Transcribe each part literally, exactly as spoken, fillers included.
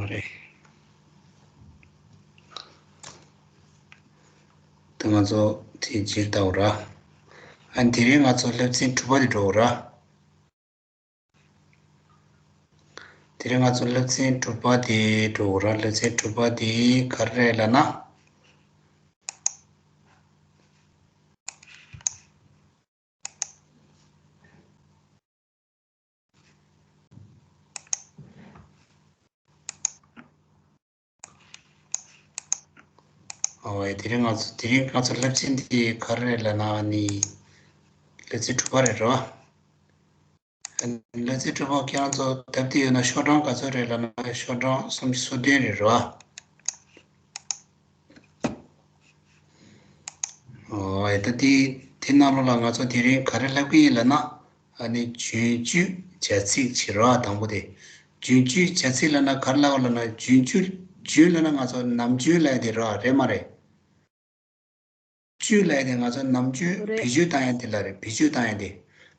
རེད། ད་ང་ཚོ་དེ་ཇིར་ལྟ་འོ་ར། ཨ་ནི་དེ་རིང་ང་ཚོ་སློབ་ཚན་དྲུག་པ་དེ་འགྲོ་འོ་ར། དེ་རིང་ང་ཚོ་སློབ་ཚན་དྲུག་པ་དེ་འགྲོ་འོ་ར། སློབ་ཚན་དྲུག་པ་དེ་ག་རེ་རེད་ལབ་ན། ཨོ་ཡ། དེ་རིང་ང་ཚོ་དེ་རིང་ང་ཚོ་སློབ་ཚན་འདི་ག་རེ་རེད་ལབ་ན་ནི། སློབ་ཚན་དྲུག་པ་རེད་རོ། སློབ་ཚན་དྲུག་པ་ཁྱེད་རང་ཚོ་སྟབས་བདེ་ཡོད་ན་ཤོག་གྲངས་ག་ཚོད་རེད་ལབ་ན་ཤོག་གྲངས་སུམ་ཅུ་སོ་བདུན་རེད་རོ། ཨོ་ཡ། ད་དེ་དེ་ནང་ལོགས་ལ་ང་ཚོ་དེ་རིང་ག་རེ་ལབ་ཀྱི་ཡིན་ལབ་ན། ཨ་ནི་རྒྱུན་སྤྱོད་བྱ་ཚིག་བྱེད་རོགས། དང་པོ་དེ། རྒྱུན་སྤྱོད་བྱ་ཚིག་ལབ་ན་ག་རེ་ལབ་པ་ལབ་ན་རྒྱུན་སྤྱོད། རྒྱུན་ལབ་ན་ང་ཚོ་ནམ་རྒྱུན་ལབ་ཡ་དེ་རོགས་རེད་མ་རེད། སྤྱོད་ལབ་ཡ་དེ་ང་ཚོ་ནམ་རྒྱུན་རེད། བེད་སྤྱོད་བཏང་ཡ་དེ་ལ་རེད། བེད་སྤྱོད་བཏང་ཡ་དེ།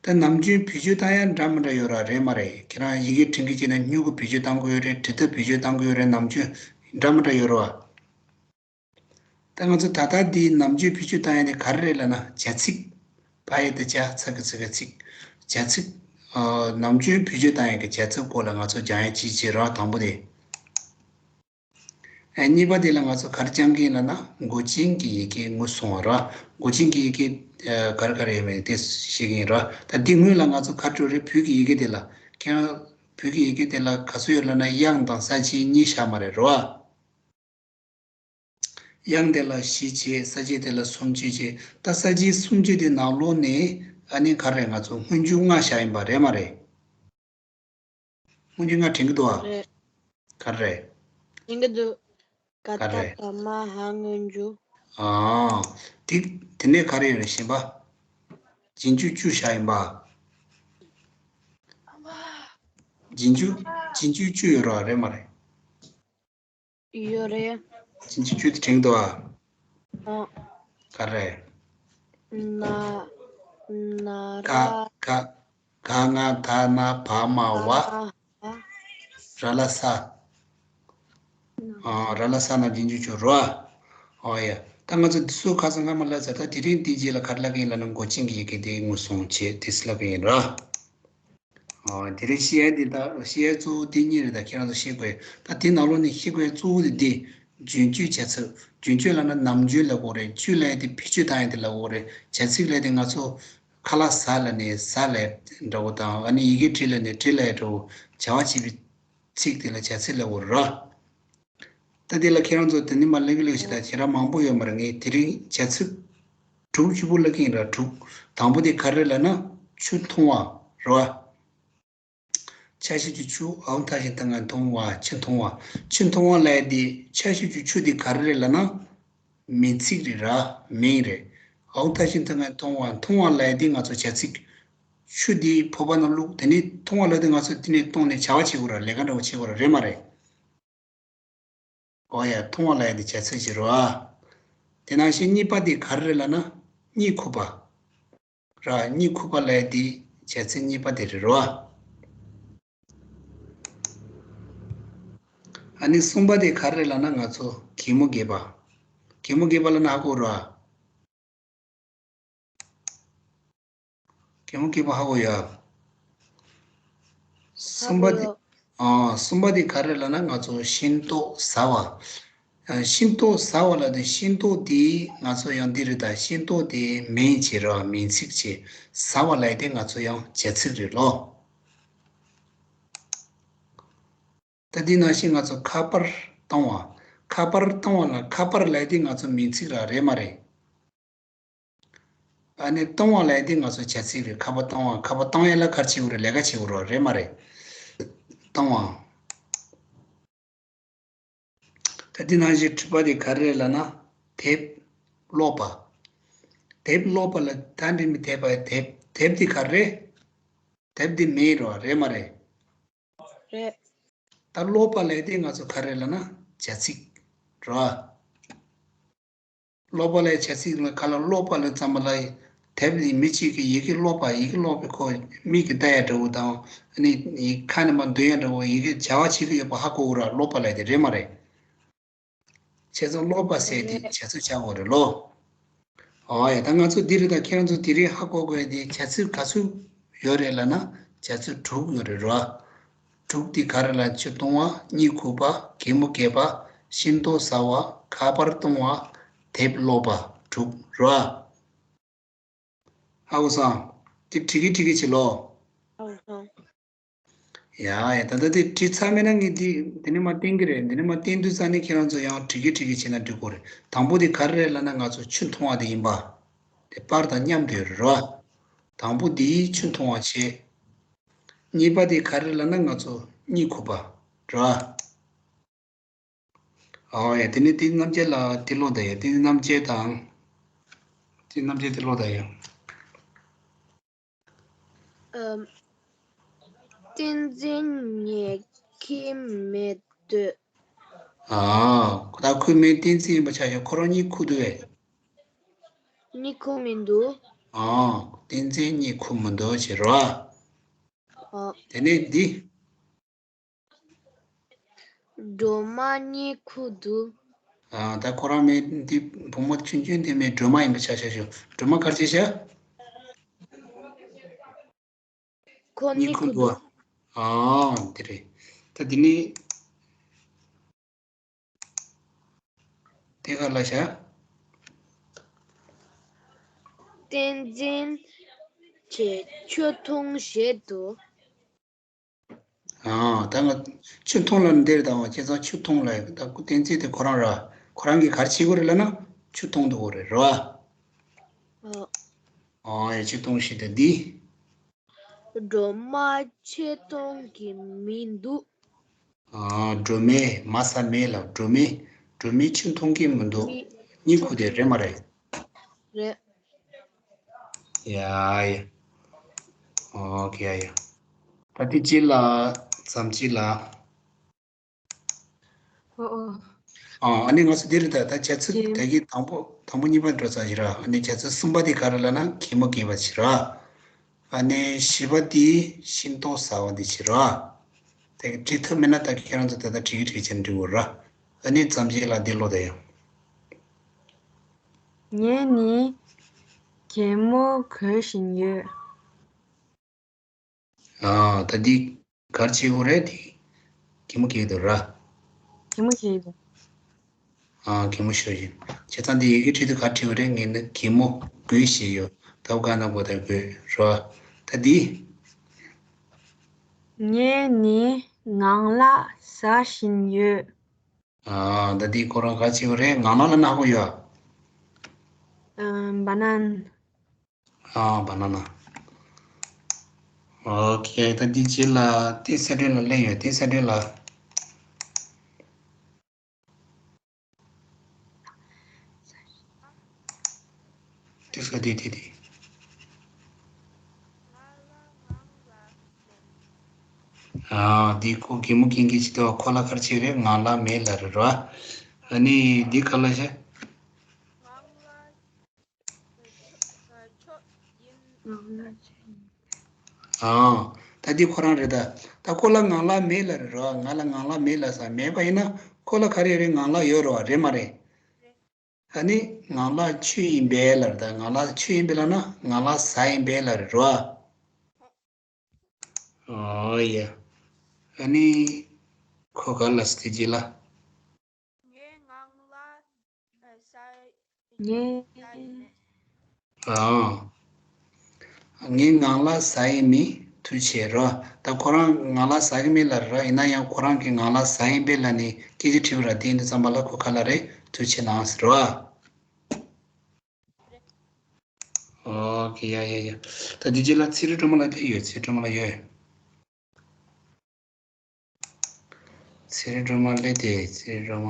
ད་ནམ་རྒྱུན་བེད་སྤྱོད་བཏང་ཡ་འདྲ་མི་འདྲ་ཡོད་ར་རེད་མ་རེད། ཁྱེད་རང་ཡི་གེ་འབྲི་གི་བྱས་ན་སྨྱུ་གུ་བེད་སྤྱོད་བཏང་དགོས་ཡོད་རེད། འབྲི་ཐབས་བེད་སྤྱོད་བཏང་དགོས་ཡོད་རེད། ནམ་རྒྱུན་འདྲ་མི་འདྲ་ཡོད་ར་བ། ད་ང་ཚོ་ད་ལྟ་འདི་ནམ་རྒྱུན་བེད་སྤྱོད་བཏང་ཡ་དེ་ག་རེ་རེད་ལབ་ན་བྱ་ཚིག་བ་ཡ་བཏགས་བྱ་ཚ་གི་ཚི་གི་ཚིག་བྱ་ཚིག་ཨ། ནམ་རྒྱུན་བེད་སྤྱོད་བཏང་ཡ་གི་བྱ་ཚིག་སྐོར་ལ་ང་ཚོ་སྦྱང་ཡ་ཅིག་བྱེད་རོགས། དང་པོ་དེ། ཨ། གཉིས་པ་དེ་ལ་ང་ཚོ་ག་རེ་སྦྱང་གི་ཡིན་ལབ་ན་མགོ་ཅན་གྱི་ཡི་གེ་ངོས་བཟུང་བ་རོགས། མགོ་ཅན་གྱི་ཡི་གེ་ཨ། ག་རེ་ག་རེ་ཡོད་མེད་དེ་ཤེས་ཀྱི་ཡིན་རོགས། ད་འདི་སྔོན་ལ་ང་ཚོ་ག་རེ་བྲིས་རེད། བོད་ཀྱི་ཡི་གེ་དེ་ལ་ཁྱེད་རང་བོད་ཀྱི་ཡི་གེ་དེ་ལ་ག་ཚོད་ཡོད་ལབ་ན་དབྱངས་དང་ས་བཅད་གཉིས་བཞག་མ་རེད་རོགས། དབྱངས་དེ་ལ་བཞི་བྱས། ས་བཅད་དེ་ལ་སུམ་ཅུ་བྱས། ད་ས་བཅད་སུམ་ཅུ་དེ་ནང་ལོགས་ནས་ཨ་ནི་ག་རེ་ང་ཚོ་སྔོན་འཇུག་ལྔ་བཞག་ཡིན་པ་རེད་མ་རེད། སྔོན་འཇུག་ལྔ་དྲན་གྱི་འདུག་ཨ། རེད། ག་རེ། དྲན་གྱི་འདུག་ག་ག་ད་རེ། ད་མ་ཧ་སྔོན་འཇུག་ཨ། དེ་དེ་ནས་ག་རེ་ཡོད་རེད་གཞན་པ། རྗེས་འཇུག་བཅུ་བཞག་ཡིན་པ། རྗེས་འཇུག་རྗེས་འཇུག་བཅུ་ཡོད་རེད་མ་རེད། ཡོད་རེད། ཕྱིན་ཅི་ཅུ་དེ་དྲན་འདུག་ཨ། ཨ། ག་རེ། ན། ན་ར། ག་ག་ག་ང་ད་ན་བ་མ་བ། ཨ། ཨ། ར་ལ་ས། ཨ། ར་ལ་ས་ན་རྗེས་འཇུག་བཅུ་རོ། ཨོ་ཡ། ད་ང་ཚོ་འདི་ཚོ་ཁ་སང་སྔ་མ་ལབ་ཚར། ད་དེ་རིང་འདི་རྗེས་ལ་ག་རེ་ལབ་ཀྱི་ཡིན་ལབ་ན་མགོ་ཅན་གྱི་ཡི་གེ་དེ་ངོས་བཟུང་བྱས་དེ་ལབ་ཀྱི་ཡིན་ར། ཨ། དེ་རིང་བཤད་ཡ་འདི་དག་བཤད་ཡ་གཙོ་བོ་འདི་གཉིས་རེད། ད་ཁྱེད་རང་ཚོ་ཤེས་དགོས། ད་དེ་ནང་ལོགས་ནས་ཤེས་དགོས་གཙོ་བོ་དེ་འདི། རྒྱུན་སྤྱོད་བྱ་ཚིག་རྒྱུན་སྤྱོད་ལབ་ན་ནམ་རྒྱུན་ལབ་དགོས་རེད། སྤྱོད་ལབ་ཡ་དེ་བེད་སྤྱོད་བཏང་ཡ་དེ་ལབ་དགོས་རེད། བྱ་ཚིག་ལབ་ཡ་དེ་ང་ཚོ་ཁ་ལག་ཟ་ལབ་ནས་ཟ་ལབ་འདྲ་བོ་དང་། ཨ་ནི་ཡི་གེ་འབྲི་ལབ་ནས་འབྲི་ལབ་ཡ་འདྲ་བོ། བྱ་བ་བྱེད་པའི་ཚིག་དེ་ལ་བྱ་ཚིག་ལབ་དགོས་རེད་ར། ད་དེ་ལ་ཁྱེད་རང་ཚོ་དེ་ནི་མ་ལེགས་ལེགས་ཤིག་དང་ཁྱེད་རང་མང་པོ་ཡོད་མ་རེད། ངས་དེ་རིང་བྱ་ཚིག་དྲུག་གཅིག་པོ་ལབ་ཀྱི་ཡིན་ར། དྲུག་དང་པོ་དེ་ག་རེ་ལབ་ན་ཆུ་འཐུང་བ་རེད་བ། ཆ་ཤས་ཀྱི་ཆུ། འ་མཐའ་ཞབས་ཀྱུ་མཐའ་མཁན་འཐུང་བ། ཆུ་འཐུང་བ། ཆུ་འཐུང་བ་ལབ་ཡ་དེ་ཆ་ཤས་ཀྱི་ཆུ་དེ་ག་རེ་རེད་ལབ་ན་མིང་ཚིག་རེད་ར། མིང་རེད། འ་མཐའ་ཞབས་ཀྱུ་མཐའ་མཁན་འཐུང་བ། འཐུང་བ་ལབ་ཡ་དེ་ང་ཚོ་བྱ་ཚིག་ཆུ་དེ་ཕོར་པ་ནང་བླུགས། དེ་ནས་འཐུང་བ་ལབ་ཡ་དེ་ང་ཚོ་དེ་ནས་བཏུང་ནས་བྱ་བ་བྱེད་དགོས་ར། ལས་ཀ་འདྲ་བོ་བྱེད་དགོས་ར། རེད་མ་རེད། ཨོ་ཡ། འཐུང་བ་ལབ་ཡ་དེ་བྱ་ཚིག་ཅིག་རེད་བ། དེ་ནང་བཞིན་གཉིས་པ་དེ་ག་རེ་རེད་ལབ་ན་གཉིད་ཁུག་པ་ར། གཉིད་ཁུག་པ་ལབ་ཡ་དེ་བྱ་ཚིག་གཉིས་པ་དེ་རེད་རོ། ཨ་ནི་གསུམ་པ་དེ་ག་རེ་རེད་ལབ་ན་ང་ཚོ་གད་མོ་བགད་པ། གད་མོ་བགད་པ་ལབ་ན་ཧ་གོ་རོ། གད་མོ་བགད་པ་ཧ་གོ་ཡ། གསུམ་པ་དེ། ཨ། གསུམ་པ་དེ་ག་རེ་ལབ་ན་ང་ཚོ་ཤིང་ཏོག་ཟ་བ། ཨ། ཤིང་ཏོག་ཟ་བ་ལབ་དུས་ཤིང་ཏོག་དེ་ང་ཚོ་ཡང་འདི་རེད། ད་ཤིང་ཏོག་དེ་མིང་བྱེད་ར། མིང་ཚིག་བྱེད། ཟ་བ་ལབ་ཡ་དེ་ང་ཚོ་ཡང་བྱ་ཚིག་རེད་ལོ། ད་འདི་ནང་བཞིན་ང་ཚོ་ཁ་པར་གཏོང་བ། ཁ་པར་གཏོང་བ་ལ་ཁ་པར་ལབ་ཡ་དེ་ང་ཚོ་མིང་ཚིག་ར། རེད་མ་རེད། ཨ་ནི་གཏོང་བ་ལབ་ཡ་དེ་ང་ཚོ་བྱ་ཚིག་རེད། ཁ་པར་གཏོང་བ། ཁ་པར་གཏོང་ཡ་ལ་ག་རེ་བྱེད་དགོས་རེད། ལས་ཀ་བྱེད་དགོས་རེད། རེད་མ་རེད། གཏོང་བ། ད་འདི་ནང་བཞིན་དྲི་བ་དེ་ག་རེ་རེད་ལབ་ན་དེབ་ཀློག་པ། དེབ་ཀློག་པ་ལ་ད་འདི་མི་དེབ་པ། དེབ། དེབ་དེ་ག་རེ་རེད། དེབ་དེ་མིང་རེད་བ། རེད་མ་རེད། རེད། ད་ཀློག་པ་ལབ་ཡ་དེ་ང་ཚོ་ག་རེ་ལབ་ན་བྱ་ཚིག་རེད་བ། ཀློག་པ་ལབ་ཡ་བྱ་ཚིག་ལ་ག་ལ་ཀློག་པ་ལབ་ཙམ་པ་ལ་ དེབ་ནི་མི་གཅིག་གིས་ཡི་གེ་ཀློག་པ། ཡི་གེ་ཀློག་པའི་ཁོ་མིག་གིས་ལྟ་ཡ་འདྲ་བོ་དང་། ཨ་ནི་ཁ་ནས་མར་འདོན་ཡ་འདྲ་བོ། ཡི་གེ་བྱ་བ་བྱེད་ཀྱི་ཡོད་པ་ཧ་གོ་གི་ར། ཀློག་པ་ལབ་དེ་རེད་མ་རེད། བྱས་ཙང་ཀློག་པ་ཟེར་དེ་རེད། བྱ་ཚིག་ཆགས་ཡོད་རེད་ལོ། ཨོ་ཡ། ད་ང་ཚོ་འདི་རེད། ད་ཁྱེད་རང་ཚོ་དེ་རིང་ཧ་གོ་དགོས་དེ་བྱ་ཚིག་ག་ཚོད་ཡོད་རེད་ལབ་ན། བྱ་ཚིག་དྲུག་ཡོད་རེད་ར། དྲུག་དེ་ག་རེ་ལབ། ཆུ་འཐུང་བ། གཉིད་ཁུག་པ། གད་མོ་བགད་པ། ཤིང་ཏོག་ཟ་བ། ཁ་པར་མཐོང་བ། དེབ་ཀློག་པ། དྲུག་རེད་བ། ཧ་གོ་སོང་། དེ་འགྲིག་གི་འགྲིག་གི་བྱེད་ལོ། ཧ་གོ་སོང་། ཡ་ཡ། ད་ལྟ་དེ་བྲིས་ཚར་མེད་ན་ངས་འདི་འདི་ནས་མར་བསྟན་གྱི་རེད། འདི་ནས་མར་བསྟན་དུས་ཙ་ནས་ཁྱེད་རང་ཚོ་ཡང་འགྲིག་གི་འགྲིག་གི་བྱས་ན་འགྲིག་གི་རེད། དང་པོ་དེ་ག་རེ་རེད་ལབ་ན། ང་ཚོ་ཆུ་འཐུང་བ་དེ་ཡིན་པ། དེ་པར་དང་མཉམ་དུ་ཡོད་རེད་བ། དང་པོ་དེ་ཆུ་འཐུང་བ་བྱས། གཉིས་པ་དེ་ག་རེ་ལབ་ན། ང་ཚོ་གཉིད་ཁུག་པ་རེད་བ། ཨོ་ཡ། དེ་ནས་དེ་རྣམ་བཅད་ལ་དེ་ཀློག་དང་ཡ། དེ་རྣམ་བཅད་དང་། དེ་རྣམ་བཅད་དེ་ཀློག་དང་ཡ། ཨམ། བསྟན་འཛིན་གཉིད་ཁུག་མི་འདུག་ཨ། ད་ཁུག་མེད། བསྟན་འཛིན་ཡིན་པ་ཆ་བཞག་ཁོ་རང་གཉིད་ཁུག་འདུག་གས། གཉིད་ཁུག་མི་འདུག་ཨ། བསྟན་འཛིན་གཉིད་ཁུག་མི་འདུག་བྱས་རེད་བ། ཨ། དེ་ནས་འདི། སྒྲོལ་མ་གཉིད་ཁུག་འདུག་ཨ། ད་ཁོ་རང་མེད། འདི་བུ་མོ་ཆུང་ཆུང་དེ་མེད། སྒྲོལ་མ་ཡིན་པ་ཆ་བཞག་ཞུ། སྒྲོལ་མ་ག་རེ་བྱས་བཞག་ཁོ་གཉིད་ཁུག་འདུག་ཨ། དེ་རེད། ད་འདི་ནི། དེ་ག་ལ་བཞག་བསྟན་འཛིན་གྱིས་ཆུ་འཐུང་བཞིན་འདུག་ཨ། ད་ང་ཆུ་འཐུང་ལབ་འདིར་དང་བ། བྱས་ཙང་ཆུ་འཐུང་ལབ། ད་ཁོ་བསྟན་འཛིན་དེ་ཁོ་རང་ར། ཁོ་རང་གིས་ག་རེ་བྱེད་དགོས་རེད་ལབ་ན། ཆུ་འཐུང་འདུག་གོ་རེད་ར། ཨ། ཨ་ཡ། ཆུ་འཐུང་བཞིན་དུ་འདི། སྒྲོལ་མ་ཆུ་འཐུང་གི་མི་འདུག་ཨ། སྒྲོལ་མས། མ་ས་མས་ལ། སྒྲོལ་མས། སྒྲོལ་མས་ཆུ་འཐུང་གི་མི་འདུག་གཉིད་ཁུག་དེ་རེད་མ་རེད། རེད། ཡ་ཡ། ཨོ་ཁེ། ཡ་ཡ། ད་དེ་རྗེས་ལ་མཚམས་གཅིག་ལ། ཨོ་ཨོ། ཨ་ནི་ང་ཚོ་འདི་རེད། ད་ད་བྱ་ཚིག་ད་གིན་དང་པོ་དང་པོ་གཉིས་པ་འགྲོ་ཚར་ཡིན་ར། ཨ་ནི་བྱ་ཚིག་གསུམ་པ་དེ་ག་རེ་ལབ་ན། གད་མོ་བགད་པ་བྱེད་ར། ཨ་ནི་བཞི་པ་དེ་ཤིང་ཏོག་ཟ་བ་དེ་བྱེད་ར། དེ་གི་བྲིས་ཐུབ་མེད་ན་ད་ཁྱེད་རང་ཚོ་ད་ལྟ་བྲིས་གི་བྲིས་བྱས་ནས་འབྲི་དགོས་ར། ཨ་ནི་མཚམས་གཅིག་ལ་འདི་ཀློག་དང་ཡ། ངས་ནི་གད་མོ་བགད་བཞིན་ཡོད། ཨ། ད་འདི་ག་རེ་བྱེད་དགོས་རེད། འདི་གད་མོ་བགད་འདུག་ར། གད་མོ་བགད་འདུག་ཨ། གད་མོ་ཤོར་བཞིན། བྱས་ཙང་འདི་ཡི་གེ་བྲིས་དུས་ག་རེ་བྲིས་དགོས་རེད། ངས་ནི་གད་མོ་དགོད་བཞིན་ཡོད། ད་ག་ན་གོ་ད་དགོད་ར། ད་འདི། ངས་ནི་ངང་ལག་ཟ་བཞིན་ཡོད། ཨ། ད་འདི་ཁོ་རང་ག་རེ་བྱེད་དགོས་རེད། ངང་ལག་ལབ་ན་ཧ་གོ་ཡོད། ཨ། བ་ན་ན། ཨོ་ཁེ། ད་འདི་རྗེས་ལ་བསྟན་གསལ་སྒྲོན་ལགས་སླེབས་ཡོད། བསྟན་གསལ་སྒྲོན་ལགས། བསྟན་གསལ་སྒྲོན། དེ་དེ་དེ། ཨ། འདི་ཁོ་གད་མོ་བགད་མཁན་ཅིག་འདུག་ཁོ་ལ་ག་རེ་བྱེད་རེད། ངང་ལག་མེད་ལབ་རེད་ར། ཨ་ནི་འདི་ག་ལ་བྱ། ཨ། ད་འདི་ཁོ་རང་རེད་ད། ད་ཁོ་ལ་ངང་ལག་མེད་ལབ་རེད་ར། ང་ལ་ངང་ལག་མེད་ལབ་ས་མེད་པ་ཡིན་ན། ཁོ་ལ་ག་རེ་རེད། ངང་ལག་ཡོད་རེད་བ། རེད་མ་རེད། ཨ་ནི་ངང་ལག་ཁྱོད་ཡིན་པས་ལབ་རེད་ད། ངང་ལག་ཁྱོད་ཡིན་པས་ལབ་ན། ངང་ལག་ཟ་ཡིན་པས་ལབ་རེད་ར། ཨོ་ཡ། ཨ་ནི་ཁོ་ག་ལ་སྟེ་རྗེས་ལ། ངས་ངང་ལག་ཟ་ཡིན། ངས། ཨ། ངས་ངང་ལག་ཟ་ཡི་མིན། ཐུགས་རྗེ་ཆེ་ར། ད་ཁོ་རང་ངང་ལག་ཟ་གི་མིན་ལབ་ར། ཡིན་ན་ཡང་ཁོ་རང་གིས་ངང་ལག་ཟ་ཡིན་པས་ལབ་ནས་སྐད་ཆ་དྲིས་པ་ར། དེ་ཡིན་དུས་ཙམ་པ་ལ་ཁོ་ག་ལ་རེད། ཐུགས་རྗེ་ཆེ་གནང་ཟེར་ར། ཨོ་ཁེ། ཡ་ཡ་ཡ། ད་འདི་རྗེས་ལ་ཚེ་རིང་སྒྲོལ་མ་ལགས་ཕེབས་ཡོད། ཚེ་རིང་སྒྲོལ་མ་ལགས་ཡོད། ཚེ་རིང་སྒྲོལ་མ་སླེབས་ཏེ། ཚེ་རིང་སྒྲོལ་མ།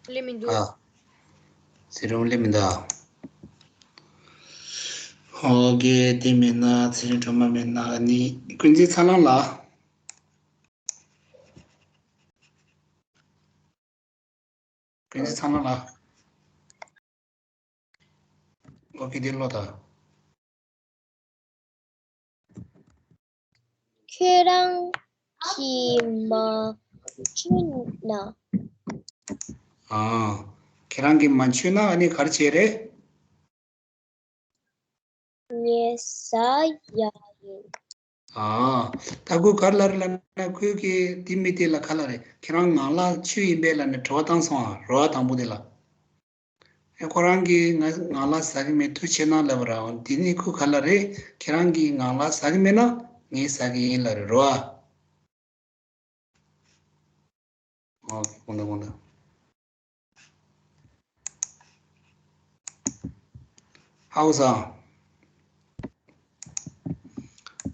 སླེབས་མི་འདུག་ཨ། ཚེ་རིང་སླེབས་མི་འདུག་ཨོ་ཁེ། དེ་མེད་ན། ཚེ་རིང་སྒྲོལ་མ་མེད་ན། ཨ་ནི་ཀུན་གཟིགས་ཚ་ལང་ལགས། ཀུན་གཟིགས་ཚ་ལང་ལགས། ཨོ་ཁེ་འདི་ཀློག་དང་། ཁྱེད་རང་གིས་མ་མཆོད་ན། ཨ། ཁྱེད་རང་གིས་མ་མཆོད་ན་ཨ་ནི་ག་རེ་བྱེད་རེད། ངས་ཟ་ཡ་ཡིན། ཨ། ད་ཁོས་ག་རེ་ལབ་རེད་ལབ་ན་ཁོས་ཀྱིས་དེ་མི་དེ་ལ་ག་ལབ་རེད། ཁྱེད་རང་ངང་ལག་མཆོད་ཡིན་པས་ལབ་ནས་དྲི་བ་བཏང་སོང་ཨ། རེད་བ། དང་པོ་དེ་ལ། ཨེ་ཁོ་རང་གིས་ང་ངང་ལག་ཟ་གི་མེད། ཐུགས་རྗེ་ཆེ་གནང་ལབ་པ་ར། འོ་དེ་ནི་ཁོས་ག་ལབ་རེད། ཁྱེད་རང་གིས་ངང་ལག་ཟ་གི་མེད་ན་ངས་ཟ་གི་ཡིན་ལབ་རེད། རེད་བ། ཨོ་ཁེ། དགོངས་དག། དགོངས་དག། ཧའོ་ས།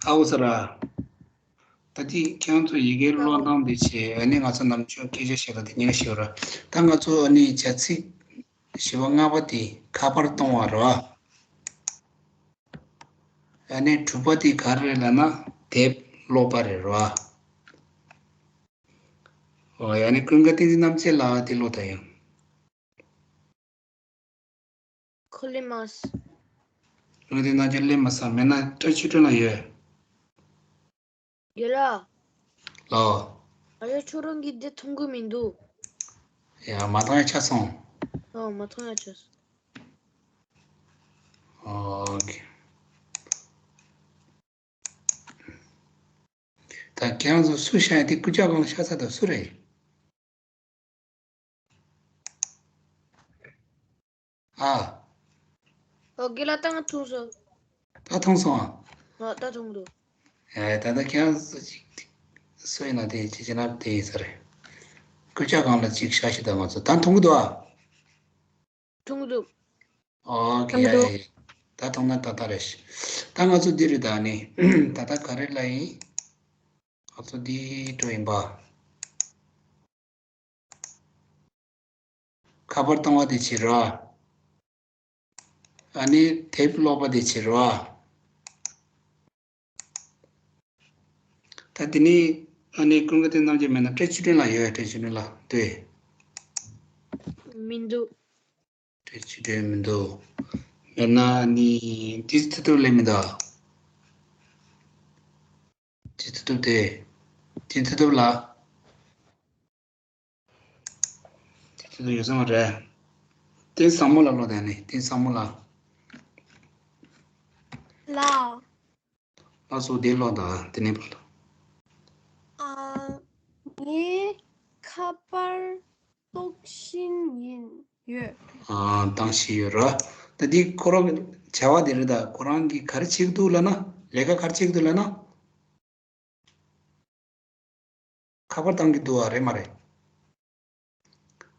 ཧའོ་ས་ར། ད་ལྟའི་ཁྱེད་རང་ཚོ་ཡི་གེ་ཀློག་སྟངས་དེ་བྱས། ཨ་ནི་ང་ཚོ་ནམ་རྒྱུན་སྐད་ཆ་བཤད་པ་དེ་གཉིས་ཀ་ཤེས་ར། ད་ང་ཚོ་ཨ་ནི་བྱ་ཚིག་བཞི་པ་ལྔ་པ་དེ་ཁ་པར་གཏོང་བ་རེད་བ། ཨ་ནི་དྲུག་པ་དེ་ག་རེ་རེད་ལབ་ན་དེབ་ཀློག་པ་རེད་རེད་བ། ཨོ་ཡ། ཨ་ནི་ཀུན་དགའ་བསྟན་འཛིན་རྣམ་རྒྱལ་ལགས་དེ་ཀློག་དང་ཡང་། ཁོ་ལེན་མ་སོང་། ཀུན་དགའ་བསྟན་འཛིན་རྣམ་རྒྱལ་ལེན་མ་སོང་། མེད་ན་བཀྲ་ཤིས་སྒྲོན་ལགས་ཡོད། རྒན་ལགས། ལགས། ཨ་ཡ། ཁྱོད་རང་གིས་འདི་མཐོང་གི་མི་འདུག། ཡ། མ་མཐོང་ཡ་ཆགས་སོང་། ཨོ། མ་མཐོང་ཡ་ཆགས་སོང་། ཨོ་ཁེ། ད་ཁྱེད་རང་ཚོ་སུ་ཤར་ཡ་དེ་སྐུ་ཅག་སྒང་ལ་ཤར་ཚར་འདུག། སུ་རེད། ཨ། ཨོ་རྒན་ལགས། ད་ང་མཐོང་སོང་། ད་མཐོང་སོང་ཨ། ཨ། ད་མཐོང་འདུག། ཨེ། ད་ལྟ་ཁྱེད་རང་ཚོ་ཅིག་སུ་ཡིན་ན་དེ་ཅི་བྱེད་ན་དེ་ཡིན་ས་རེད། སྐུ་ཅག་སྒང་ལ་ཅིག་ཤར་ཤིག། ད་ང་ཚོ་ད་མཐོང་གི་འདུག་ཨ། མཐོང་གི་འདུག། ཨོ་ཁེ། ཡ་ཡ་ཡ། ད་མཐོང་ན་ད་ལྟ་རེད། ད་ང་ཚོ་འདི་རེད། ད་ནི་ད་ལྟ་ག་རེ་ལབ་ཡིན། ང་ཚོ་འདི་འགྲོ་ཡིན་པ། ཁ་པར་གཏོང་བ་དེ་བྱེད་རོགས། ཨ་ནི་དེབ་ཀློག་པ་དེ་བྱེད་རོགས། ད་དེ་ནི་ཨ་ནི་ཀུན་དགའ་བསྟན་རྣམ་རྒྱལ་མེད་ན་བཀྲ་ཤིས་སྒྲོན་ལགས་ཡོད། བཀྲ་ཤིས་སྒྲོན་ལགས་ལྟོས། མི་འདུག། བཀྲ་ཤིས་སྒྲོན་མི་འདུག། མེད་ན་ནི་དེ་ཚེ་ཐུབ་ལེན་མི་འདུག། དེ་ཚེ་ཐུབ་དེ། དེ་ཚེ་ཐུབ་ལགས། དེ་ཚོ་ཡོད་ས་མ་རེད། བསྟན་བཟང་མོ་ལགས་ཀློག་དང་ནི། བསྟན་བཟང་མོ་ལགས། ལགས། ལགས་སོ། དེ་ཀློག་དང་དེ་ནས་ཕར་ལ། ཨ། ངས་ཁ་པར་གཏོང་བཞིན་ཡིན། ཡོད། ཨ། གཏོང་བཞིན་ཡོད་ར། ད་འདི་ཁོ་རང་བྱ་བ་དེ་རེད། ད་ཁོ་རང་གིས་ག་རེ་བྱེད་ཀྱི་འདུག་ལབ་ན། ལས་ཀ་ག་རེ་བྱེད་ཀྱི་འདུག་ལབ་ན། ཁ་པར་གཏོང་གི་འདུག་བ། རེད་མ་རེད།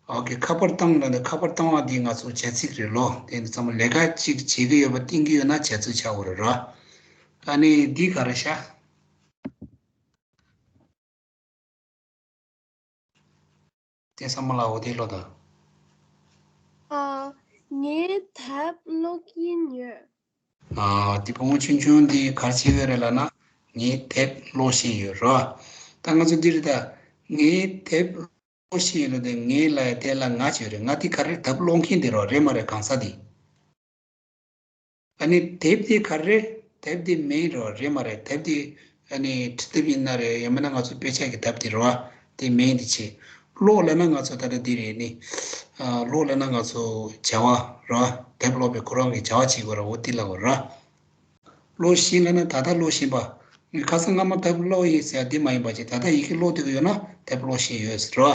ཨོ་ཁེ། ཁ་པར་གཏོང་ལབ་ན་ཁ་པར་གཏོང་བ་འདི་ང་ཚོ་བྱ་ཚིག་རེད་ལོ། དེ་ནི་ཚང་མ་ལས་ཀ་ཅིག་བྱེད་ཀྱི་ཡོད་པ་བསྟན་གྱི་ཡོད་ན་བྱ་ཚིག་ཆགས་དགོས་རེད་ར། ཨ་ནི་འདི་ག་རེ་ཤག། བསྟན་བཟང་མོ་ལགས། འོ་དེ་ཀློག་དང་། ཨ། ངས་དེབ་ཀློག་གིན་ཡོད། ཨ། དེ་བུ་མོ་ཆུང་ཆུང་འདི་ག་རེ་བྱེད་ཀྱི་རེད་ལབ་ན། ངས་དེབ་ཀློག་བཞིན་ཡོད་ར། ད་ང་ཚོ་འདི་རེད་ད། ངས་དེབ་ཀློག་བཞིན་ཡོད་ལབ་དེ། ངས་ལབ་ཡ་དེ་ལ་ང་བྱེད་རེད། ང་དེ་ག་རེ་དེབ་ཀློག་མཁན་དེ་རོ། རེད་མ་རེད། གང་ཟག་དེ། ཨ་ནི་དེབ་དེ་ག་རེ། དེབ་དེ་མིང་རོ། རེད་མ་རེད། དེབ་དེ་ཨ་ནི་འབྲི་དེབ་ཡིན་ན་རེད། ཡང་མིན་ན་ང་ཚོ་དཔེ་ཆ་གི་དེབ་དེ་རོ། དེ་མིང་དེ་བྱེད། ཀློག་ལབ་ན་ང་ཚོ་ད་ལྟ་འདི་རེད་ནི། ཨ། ཀློག་ལབ་ན་ང་ཚོ་བྱ་བ་རོ། དེབ་ཀློག་པའི་ཁོ་རང་གི་བྱ་བ་བྱེད་དགོས་ར། འོ་དེ་ལབ་དགོས་ར། ཀློག་བཞིན་ལབ་ན་ད་ལྟ་ཀློག་བཞིན་པ། ངས་ཁ་སང་སྔ་མ་དེབ་ཀློག་ཡིན་ཟེར་ཡ་དེ་མ་ཡིན་པ་བྱས། ད་ལྟ་ཡི་གེ་ཀློག་བསྡད་ཀྱི་ཡོད་ན་དེབ་ཀློག་བཞིན་ཡོད་ཟེར་རོ།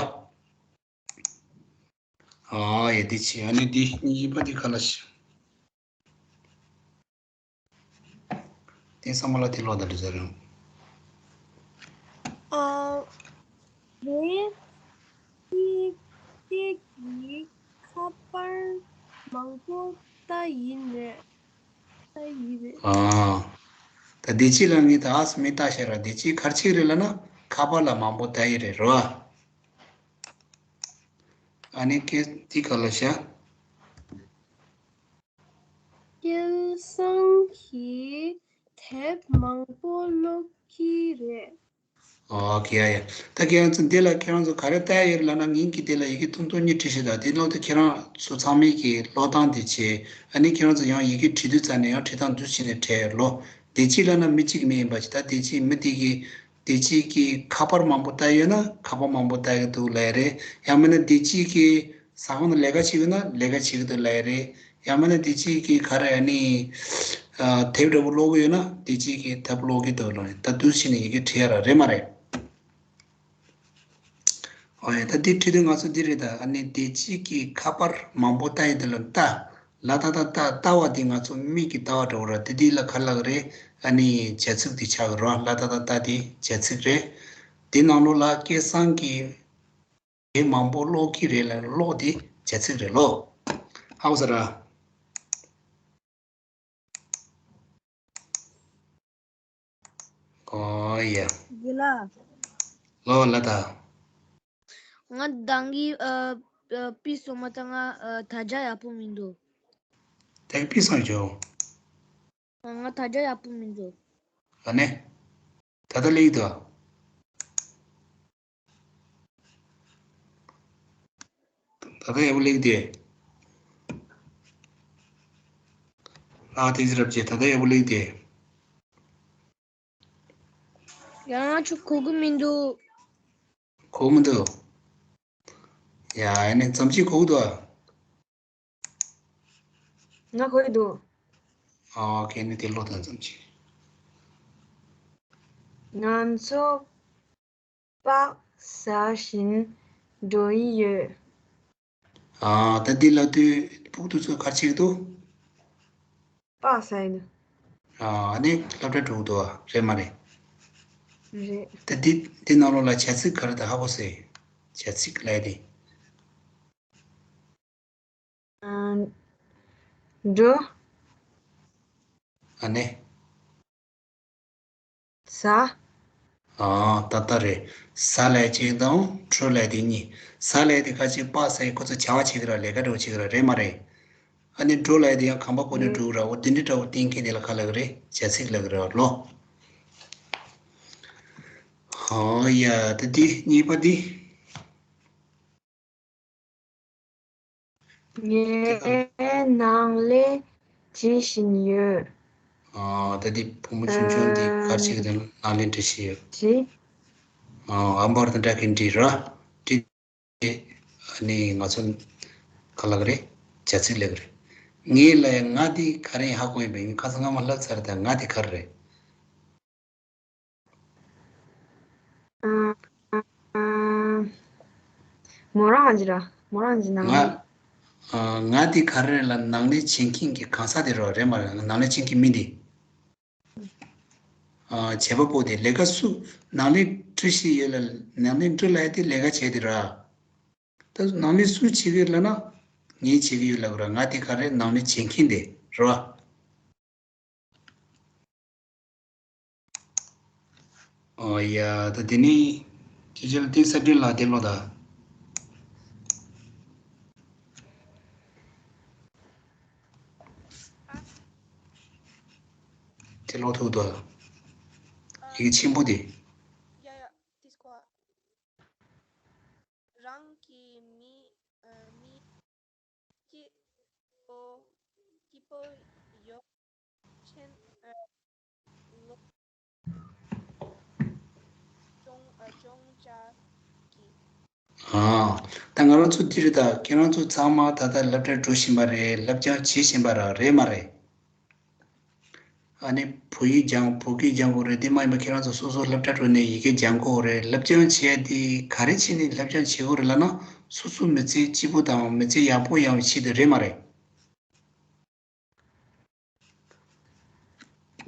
ཨ་ཡ། དེ་བྱས། ཨ་ནི་འདི་གཉིས་པ་འདི་ག་ལ་ཤི། དེ་བསམ་བློ་དེ་ལོག་ད་འདྲི་ཟེར་རུང་། ཨ། ངས་ཀྱི་ཀྱི་ཀྱི་ཁ་པར་མང་པོ་ལྟ་ཡིན་རེད། ལྟ་ཡིན་རེད། ཨ། ད་འདི་ཅི་ལ་ངས་ད་ཨ་སི་མི་ལྟ་ཤེས་ར། འདི་ཅི་གར་ཆིག་རེད་ལ་ན། ཁ་པར་ལ་མང་པོ་ལྟ་ཡི་རེད་རོ། ཨ་ནི་ཀེ་འདི་ག་ལ་ཤ། སྐལ་བཟང་གིས་དེབ་མང་པོ་ཀློག་གི་རེད། ཨོ་ཁེ་ཡ་ཡ། ད་ཁྱེད་རང་ཚོ་འདི་ལ་ཁྱེད་རང་ཚོ་ག་རེ་ལྟ་ཡ་ཡོད་ལབ་ན། ངེད་ཀྱིས་འདི་ལ་ཡི་གེ་ཐུང་ཐུང་གཉིས་བྲིས་ཤག་ད་འདི་ལོག་ཏུ་ཁྱེད་རང་ཚོ་ཚང་མས་ཀྱི་ཀློག་སྟངས་དེ་བྱས། ཨ་ནི་ཁྱེད་རང་ཚོ་ཡང་ཡི་གེ་བྲིས་དུས་ཙམ་ནས་ཡང་བྲིས་སྟངས་འདུག་བྱས་ནས་བྲིས་ལོ། བདེ་སྐྱིད་ལབ་ན་མི་གཅིག་མིན་པ་ཞིག་ད་བདེ་སྐྱིད་མི་དེ་གིས་བདེ་སྐྱིད་ཀྱི་ཁ་པར་མང་པོ་ལྟ་ཡོད་ན་ཁ་པར་མང་པོ་ལྟ་གི་འདུག་ལབ་ཡ་རེད། ཡང་མིན་ན་བདེ་སྐྱིད་ཀྱི་ཟ་ཁང་དུ་ལས་ཀ་བྱེད་ཀྱི་ན་ལས་ཀ་བྱེད་ཀྱི་འདུག་ལབ་ཡ་རེད། ཡང་མིན་ན་བདེ་སྐྱིད་ཀྱི་ག་རེ་ཨ་ནི་ཨ་དེབ་འདྲ་པོ་ཀློག་གི་ཡོད་ན་བདེ་སྐྱིད་ཀྱི་དེབ་ཀློག་གི་འདུག་ལབ་ནས་ད་འདུག་བྱས་ནས་ཡི་གེ་བྲིས་ཡ་ར་རེད་མ་རེད། ཨོ་ཡ། ད་འདི་བྲིས་དུས་ང་ཚོ་འདི་རེད། ད་ཨ་ནི་བདེ་སྐྱིད་ཀྱི་ཁ་པར་མང་པོ་ལྟ་ཡི་འདི་ལ་ལྟ། ལ་ད་ད་ལྟ་ལྟ་བ་འདི་ང་ཚོ་མིག་གི་ལྟ་བ་འདྲ་པོ་ར། དེ་འདི་ལ་ག་ལབ་རེད། ཨ་ནི་བྱ་ཚིག་འདི་ཆགས་ཀྱི་རོ། ལ་ད་ད་ལྟ་འདི་བྱ་ཚིག་རེད། འདི་ནང་ལོགས་ལ་སྐལ་བཟང་གིས་དེབ་མང་པོ་ཀློག་གི་རེད་ལ་ཀློག་འདི་བྱ་ཚིག་རེད་ལོ། ཧ་གོ་ས་ར། ཨོ་ཡ། དགེ་ལགས། ལོ་ལ་ད། ང་དང་གི་ཨ་ཨ་པི་སོ་མ་ད་ང་ཨ་ད་ཇ་ཡག་པོ་མི་འདུག་དེ་པི་སང་ཇོ། ང་ད་ཇ་ཡག་པོ་མི་འདུག་ཨ་ནེ། ད་ད་ལེགས་འདུག་ད་ལྟ་ཡག་པོ་ལེགས་ཏེ། ཨ་དེ་ཟེར་རབ་ཅེ་ད་ལྟ་ཡག་པོ་ལེགས་ཏེ། ཡང་ཆུ་གོ་གི་མི་འདུག་གོ་མི་འདུག་ཡ་ཡ་ནི་ཙམ་ཅིག་གོ་གི་འདུག་ང་གོ་གི་འདུག་ཨོ་ཁེ་ནི་དེ་ལོ་དང་ཙམ་ཅིག་ང་ཚོ་པགས་ཟ་བཞིན་འགྲོ་ཡི་ཡོད། ཨ་ད་འདི་ལ་དུས་ཕུག་ཏུ་ཚོ་གར་ཆེ་གི་འདུག་པགས་ཟ་ཡི་འདུག་ཨ་ནི་སློབ་གྲྭ་འགྲོ་གི་འདུག་ཨ། རེད་མ་རེད། རེད། ད་འདི་འདི་ནང་ལོགས་ལ་བྱ་ཚིག་ག་རེ་ད་ཧ་གོ་སོང་། བྱ་ཚིག་ལབ་ཡ་དེ། ཨ་འགྲོ། ཨ་ནི། ཟ། ཨ་ད་ལྟ་རེད། ཟ་ལབ་ཅིག་དང་འགྲོ་ལབ་དེ་གཉིས། ཟ་ལབ་དེ་ཁ་ཅིག་པགས་ཟ་ཡི་ཁོ་ཚོ་བྱ་བ་བྱེད་ཀྱི་ར། ལས་ཀ་འདྲ་བོ་བྱེད་ཀྱི་ར། རེད་མ་རེད། ཨ་ནི་འགྲོ་ལབ་དེ་ཡང་ཁང་པ་སྒོ་ནས་འགྲོ་གི་ར། འོ་དེ་འདྲ་འདྲ་བོ་གཏན་འཁེལ་དེ་ལ་ག་ལབ་ཀྱི་རེད། བྱ་ཚིག་ལབ་ཀྱི་ར་ལོ། ཨོ་ཡ། ད་འདི་གཉིས་པ་འདི། ངས་ནང་ལས་བྱེད་བཞིན་ཡོད། ཨ་ད་འདི་བུ་མོ་ཆུང་ཆུང་འདི་གར་ཆེ་གི་དེ་ནང་ལས་འབྲི་བཞིན་ཡོད། ཅི། ཨ་ཨམ་བར་དང་འདྲ་གི་འབྲི་ར། འབྲི། ཨ་ནི་ང་ཚོ་ག་ལབ་ཀྱི་རེད། བྱ་ཚིག་ལབ་ཀྱི་རེད། ངས་ལབ་ཡ་ང་འདི་ག་རེ་ཡིན་ཧ་གོ་ཡིན་པས། ངས་ཁ་སང་སྔ་མ་ལབ་ཚར། ད་ང་འདི་ག་རེ་རེད། ཨ། ཨ། མོ་རང་ཅི་ར། མོ་རང་ཅི་ནང་ང་། ཨ། ང་དེ་ག་རེ་རེད་ལ་ནང་ལས་བྱེད་མཁན་གྱི་གང་ཟག་དེ་རོ་རེད་མ་རེད། ནང་ལས་བྱེད་མཁན་མི་འདི། ཨ། བྱེད་པ་པོ་དེ་ལས་ཀ་སུ་ནང་ལས་འབྲི་ཤེས་ཡོད་ལ་ནང་ལས་འབྲི་ལ་ཡ་དེ་ལས་ཀ་བྱེད་དེ་ར། ད་ནང་ལས་སུ་བྱེད་ཀྱི་ཡོད་ལ་ན་ངས་བྱེད་ཀྱི་ཡོད་ལ་གོ་ར། ང་དེ་ག་རེ་ནང་ལས་བྱེད་མཁན་དེ་རོ། ཨོ་ཡ། ད་དེ་ནི་ཁྱེད་ཅག་ལ་ཏིང་ས་སྒྲིལ་ལ་དེ་ལོ་ད། དེ་ལོ་ཐུག་ཏོ། ཡི་གེ་ཆེན་པོ་དེ། ཡ་ཡ། དེ་སྐོར། རང་གི་མི་ཨ་མི་སྐྱིད་པོ་སྐྱིད་པོ་ཡོད་ཆེན་ཨ་ལོ་ཅོང་ཨ་ཅོང་ཅག་གི་ཨ་ད་ང་རང་ཚོ་འདི་རེད། ད་ཁྱེད་རང་ཚོ་ཚང་མ་ད་ལྟ་སློབ་གྲྭར་འགྲོ་བཞིན་པ་རེད། སློབ་སྦྱོང་བྱེད་བཞིན་པ་ར་རེད་མ་རེད། ཨ་ནི་བོད་ཡིག་སྦྱང་བོད་སྐད་སྦྱང་དགོས་རེད། དེ་མ་ཡིན་པ་ཁྱེད་རང་ཚོ་སོ་སོ་སློབ་གྲྭ་འགྲོ་ནས་ཡི་གེ་སྦྱང་དགོས་རེད། སློབ་སྦྱོང་བྱས་ཏེ་ག་རེ་བྱས་ནས་སློབ་སྦྱོང་བྱེད་དགོས་རེད་ལབ་ན་སོ་སོ་མི་ཚེ་སྐྱིད་པོ་དང་མི་ཚེ་ཡག་པོ་ཡོང་བའི་ཆེད་དུ་རེད་མ་རེད།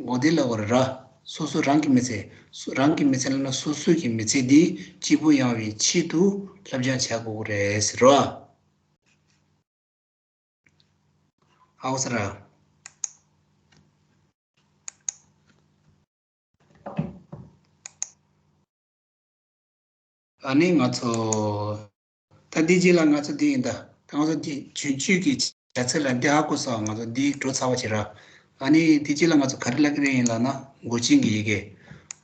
འོ་དེ་ལབ་དགོས་རེད་ར། སོ་སོ་རང་གི་མི་ཚེ་སོ་རང་གི་མི་ཚེ་ལབ་ན་སོ་སོ་གི་མི་ཚེ་འདི་སྐྱིད་པོ་ཡོང་བའི་ཆེད་དུ་སློབ་སྦྱོང་བྱ་དགོས་རེད་ཟེར་རོ། ཧ་གོ་སོང་ར། ཨ་ནི་ང་ཚོ་ད་འདི་རྗེས་ལ་ང་ཚོ་འདི་ཡིན། ད་ད་ང་ཚོ་འདི་རྒྱུན་སྤྱོད་ཀྱི་བྱ་ཚིག་ལ་འདི་ཧ་གོ་སོང་། ང་ཚོ་འདི་འགྲོ་ཚར་བ་བྱེད་ར། ཨ་ནི་འདི་རྗེས་ལ་ང་ཚོ་ག་རེ་ལབ་ཀྱི་རེད་ཡིན་ལབ་ན་མགོ་ཅན་གྱི་ཡི་གེ།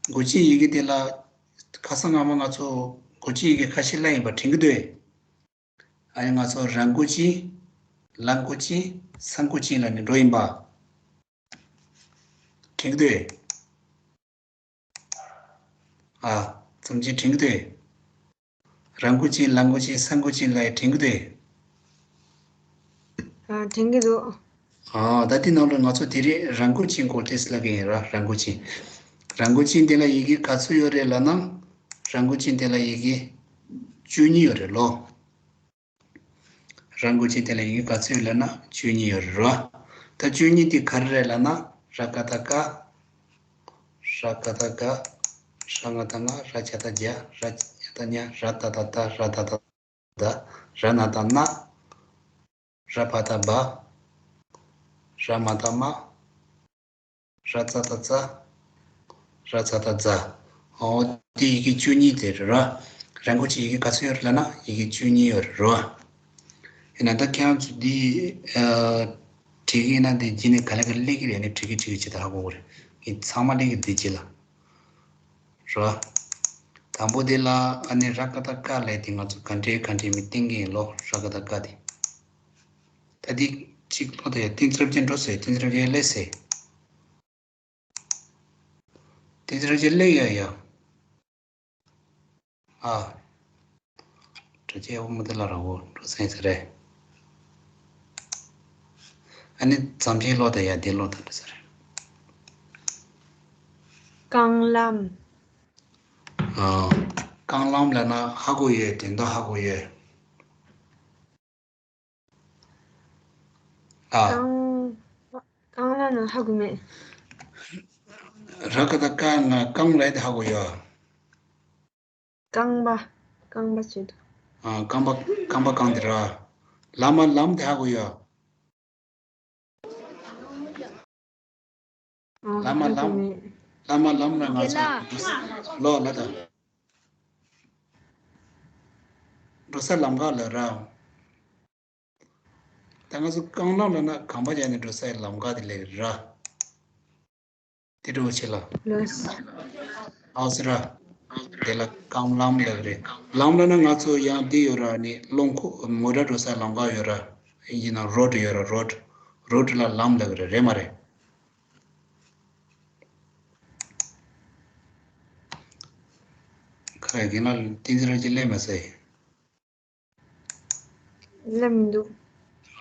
མགོ་ཅན་ཡི་གེ་དེ་ལ་ ཁ་སང་སྔ་མ་ང་ཚོ་གོ་ཆེན་ཡི་གེ་ཁ་ཤས་བསླབས་ཡིན་པ་དྲན་གྱི་འདུག་ཨ་ནི་ང་ཚོ་ར་མགོ་ཅན། ལ་མགོ་ཅན། ས་མགོ་ཅན་ལབ་ནས་འགྲོ་ཡིན་པ། དྲན་གྱི་འདུག་ཨ། བརྩམས་ཆོས་དྲན་གྱི་འདུག་ར་མགོ་ཅན། ལ་མགོ་ཅན། ས་མགོ་ཅན་ལབ་ཡ་དྲན་གྱི་འདུག་ཨ། དྲན་གྱི་འདུག་ཨ། ད་དེ་ནང་ལ་ང་ཚོ་དེ་རིང་ར་མགོ་ཅན་སྐོར་ཏོག་ཙམ་ལབ་ཀྱི་ཡིན་ར། ར་མགོ་ཅན། ར་མགོ་ཅན་དེ་ལ་ཡི་གེ་ག་ཚོད་ཡོད་རེད་ལབ་ན། ར་མགོ་ཅན་དེ་ལ་ཡི་གེ་བཅུ་གཉིས་ཡོད་རེད་ལོ། ར་མགོ་ཅན་དེ་ལ་ཡི་གེ་ག་ཚོད་ཡོད་ལབ་ན་བཅུ་གཉིས་ཡོད་རེད་ར། ད་བཅུ་གཉིས་དེ་ག་རེ་རེད་ལབ་ན། ར་ག་བཏགས་རྒ། ར་ག་བཏགས་རྒ། ཤ་ང་བཏགས་སྔ། ར་ཇ་བཏགས་རྒྱ། ར་ཉ་བཏགས་རྙ། ར་ད་བཏགས་རྡ། ར་ད་བཏགས་རྡ། ར་ན་བཏགས་རྣ། ར་བ་བཏགས་རྦ། ར་མ་བཏགས་རྨ། ར་ཙ་བཏགས་རྩ། ར་ཚ་བཏགས་རྫ། འོ། དེ་ཡི་གེ་བཅུ་གཉིས་དེ་རེད་ར། ར་མགོ་ཅན་ཡི་གེ་ག་ཚོད་ཡོད་རེད་ལབ་ན་ཡི་གེ་བཅུ་གཉིས་ཡོད་རེད་ར། ཡིན་ན་ད་ཁྱེད་རང་ཚོ་འདི་ཨ་བྲིས་ཀྱི་ཡིན་ན་འདི་རྗེས་ནས་ག་ལེ་ག་ལེ་སླེབས་ཀྱི་རེད། ཨ་ནི་བྲིས་ཀྱི་བྲིས་ཀྱི་བྱེད་སྟངས་ཧ་གོ་གི་རེད། ངས་ཚང་མ་སླེབས་ཀྱི་འདི་རྗེས་ལ། ར། དང་པོ་དེ་ལ་ཨ་ནི་ར་ག་བཏགས་རྒ་ལབ་དེ་ང་ཚོ་ག་འདྲའི་ག་འདྲའི་མི་བསྟན་གྱི་ཡིན་ལོ། ར་ག་བཏགས་རྒ་དེ། ད་འདི་གཅིག་ལོ་དེ་བསྟན་འཛིན་རབ་རྒྱས་འགྲོ་ཟེར། བསྟན་འཛིན་རབ་རྒྱས་སླེབས་ཟེར། བསྟན་འཛིན་རབ་རྒྱས་སླེབས་ཡ་ཡ། ཨ། རབ་རྒྱས་འོ་མ་དེ་ལ་ར་འོ་འགྲོ་ཟེར་ཟེར་རེད། ཨ་ནི་བརྩམས་ཆོས་ཀློག་དང་ཡ་དེ་ཀློག་དང་འདྲ་ཟེར་རེད། རྐང་ལམ། ཨ། རྐང་ལམ་ལབ་ན་ཧ་གོ་ཡོད། དོན་དག་ཧ་གོ་ཡོད། ཨ། རྐང་། རྐང་ལབ་ན་ཧ་གོ་མེད། ར་ག་བཏགས་རྐ་ང་རྐང་ལབ་དེ་ཧ་གོ་ཡོད། རྐང་པ། རྐང་པ་བྱེད་དོ། ཨ། རྐང་པ། རྐང་པ་རྐང་དེ་ར། ལ་མ་ལམ་དེ་ཧ་གོ་ཡོད། ཨ། ལ་མ་ཧ་གོ་ལམ། མེད། ལ་མ་ལམ་ལ་ང་ཚོ་ལོ་ལ་དང་། འགྲོ་ས་ལམ་ཁ་ལ་ར། ད་ང་ཚོ་རྐང་ལམ་ལབ་ན་གམ་པ་བརྒྱབ་ནས་འགྲོ་སའི་ལམ་ཁ་དེ་ལབ་ར། དེ་འགྲོ་བྱེད་ལ། ལོས། ཨའོ་ཟེར་ར། དེ་ལ་རྐང་ལམ་ལབ་རེད། ལམ་ལབ་ན་ང་ཚོ་ཡང་འདི་ཡོད་ར། ནི་རླངས་འཁོར་མོ་ཊ་འགྲོ་སའི་ལམ་ཁ་ཡོད་ར། ཡིན་ན་རོ་ཌི་ཡོད་ར། རོ་ཌི། རོ་ཌི་ལ་ལམ་ལབ་རེད། རེད་མ་རེད། ཁ་རེ་རྒན་ལགས་བསྟན་འཛིན་རབ་རྒྱས་སླེབས་མ་སོང་། སླེབས་མི་འདུག་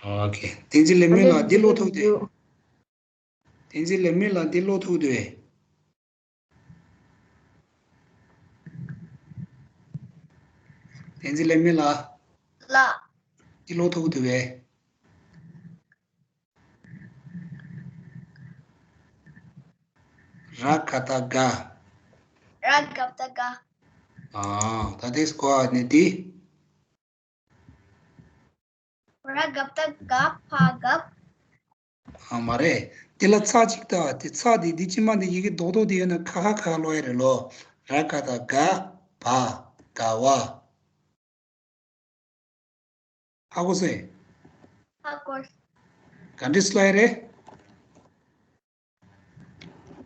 ཨོ་ཁེ། བསྟན་འཛིན་ལེགས་སྨོན་ལགས་འདི་ཀློག་ཐུབ་དེ། བསྟན་འཛིན་ལེགས་སྨོན་ལགས་འདི་ཀློག་ཐུབ་དེ། བསྟན་འཛིན་ལེགས་སྨོན་ལགས། ལགས། འདི་ཀློག་ཐུབ་དེ་བས། ར་ག་བཏགས་རྒ། ར་ག་བཏགས་རྒ། ཨ། ད་དེ་སྐོར་ནི་འདི། ར་ག་བཏགས་རྒ་བ་རྒབ། ཨ་མ་རེད། དེ་ལ་ཚེག་གཅིག་བཏགས། དེ་ཚེག་དེ་འདི་ཕྱི་མ་འདི་ཡི་གེ་རྡོག་རྡོག་དེ་ཡོད་ན་ཁ་ཁ་ཁ་ཀློག་ཡ་རེད་ལོ། ར་ག་བཏགས་རྒ་བ་རྒ་བ། ཧ་གོ་སོང་། ཧ་གོ། ག་འདྲས་ཀློག་ཡ་རེད།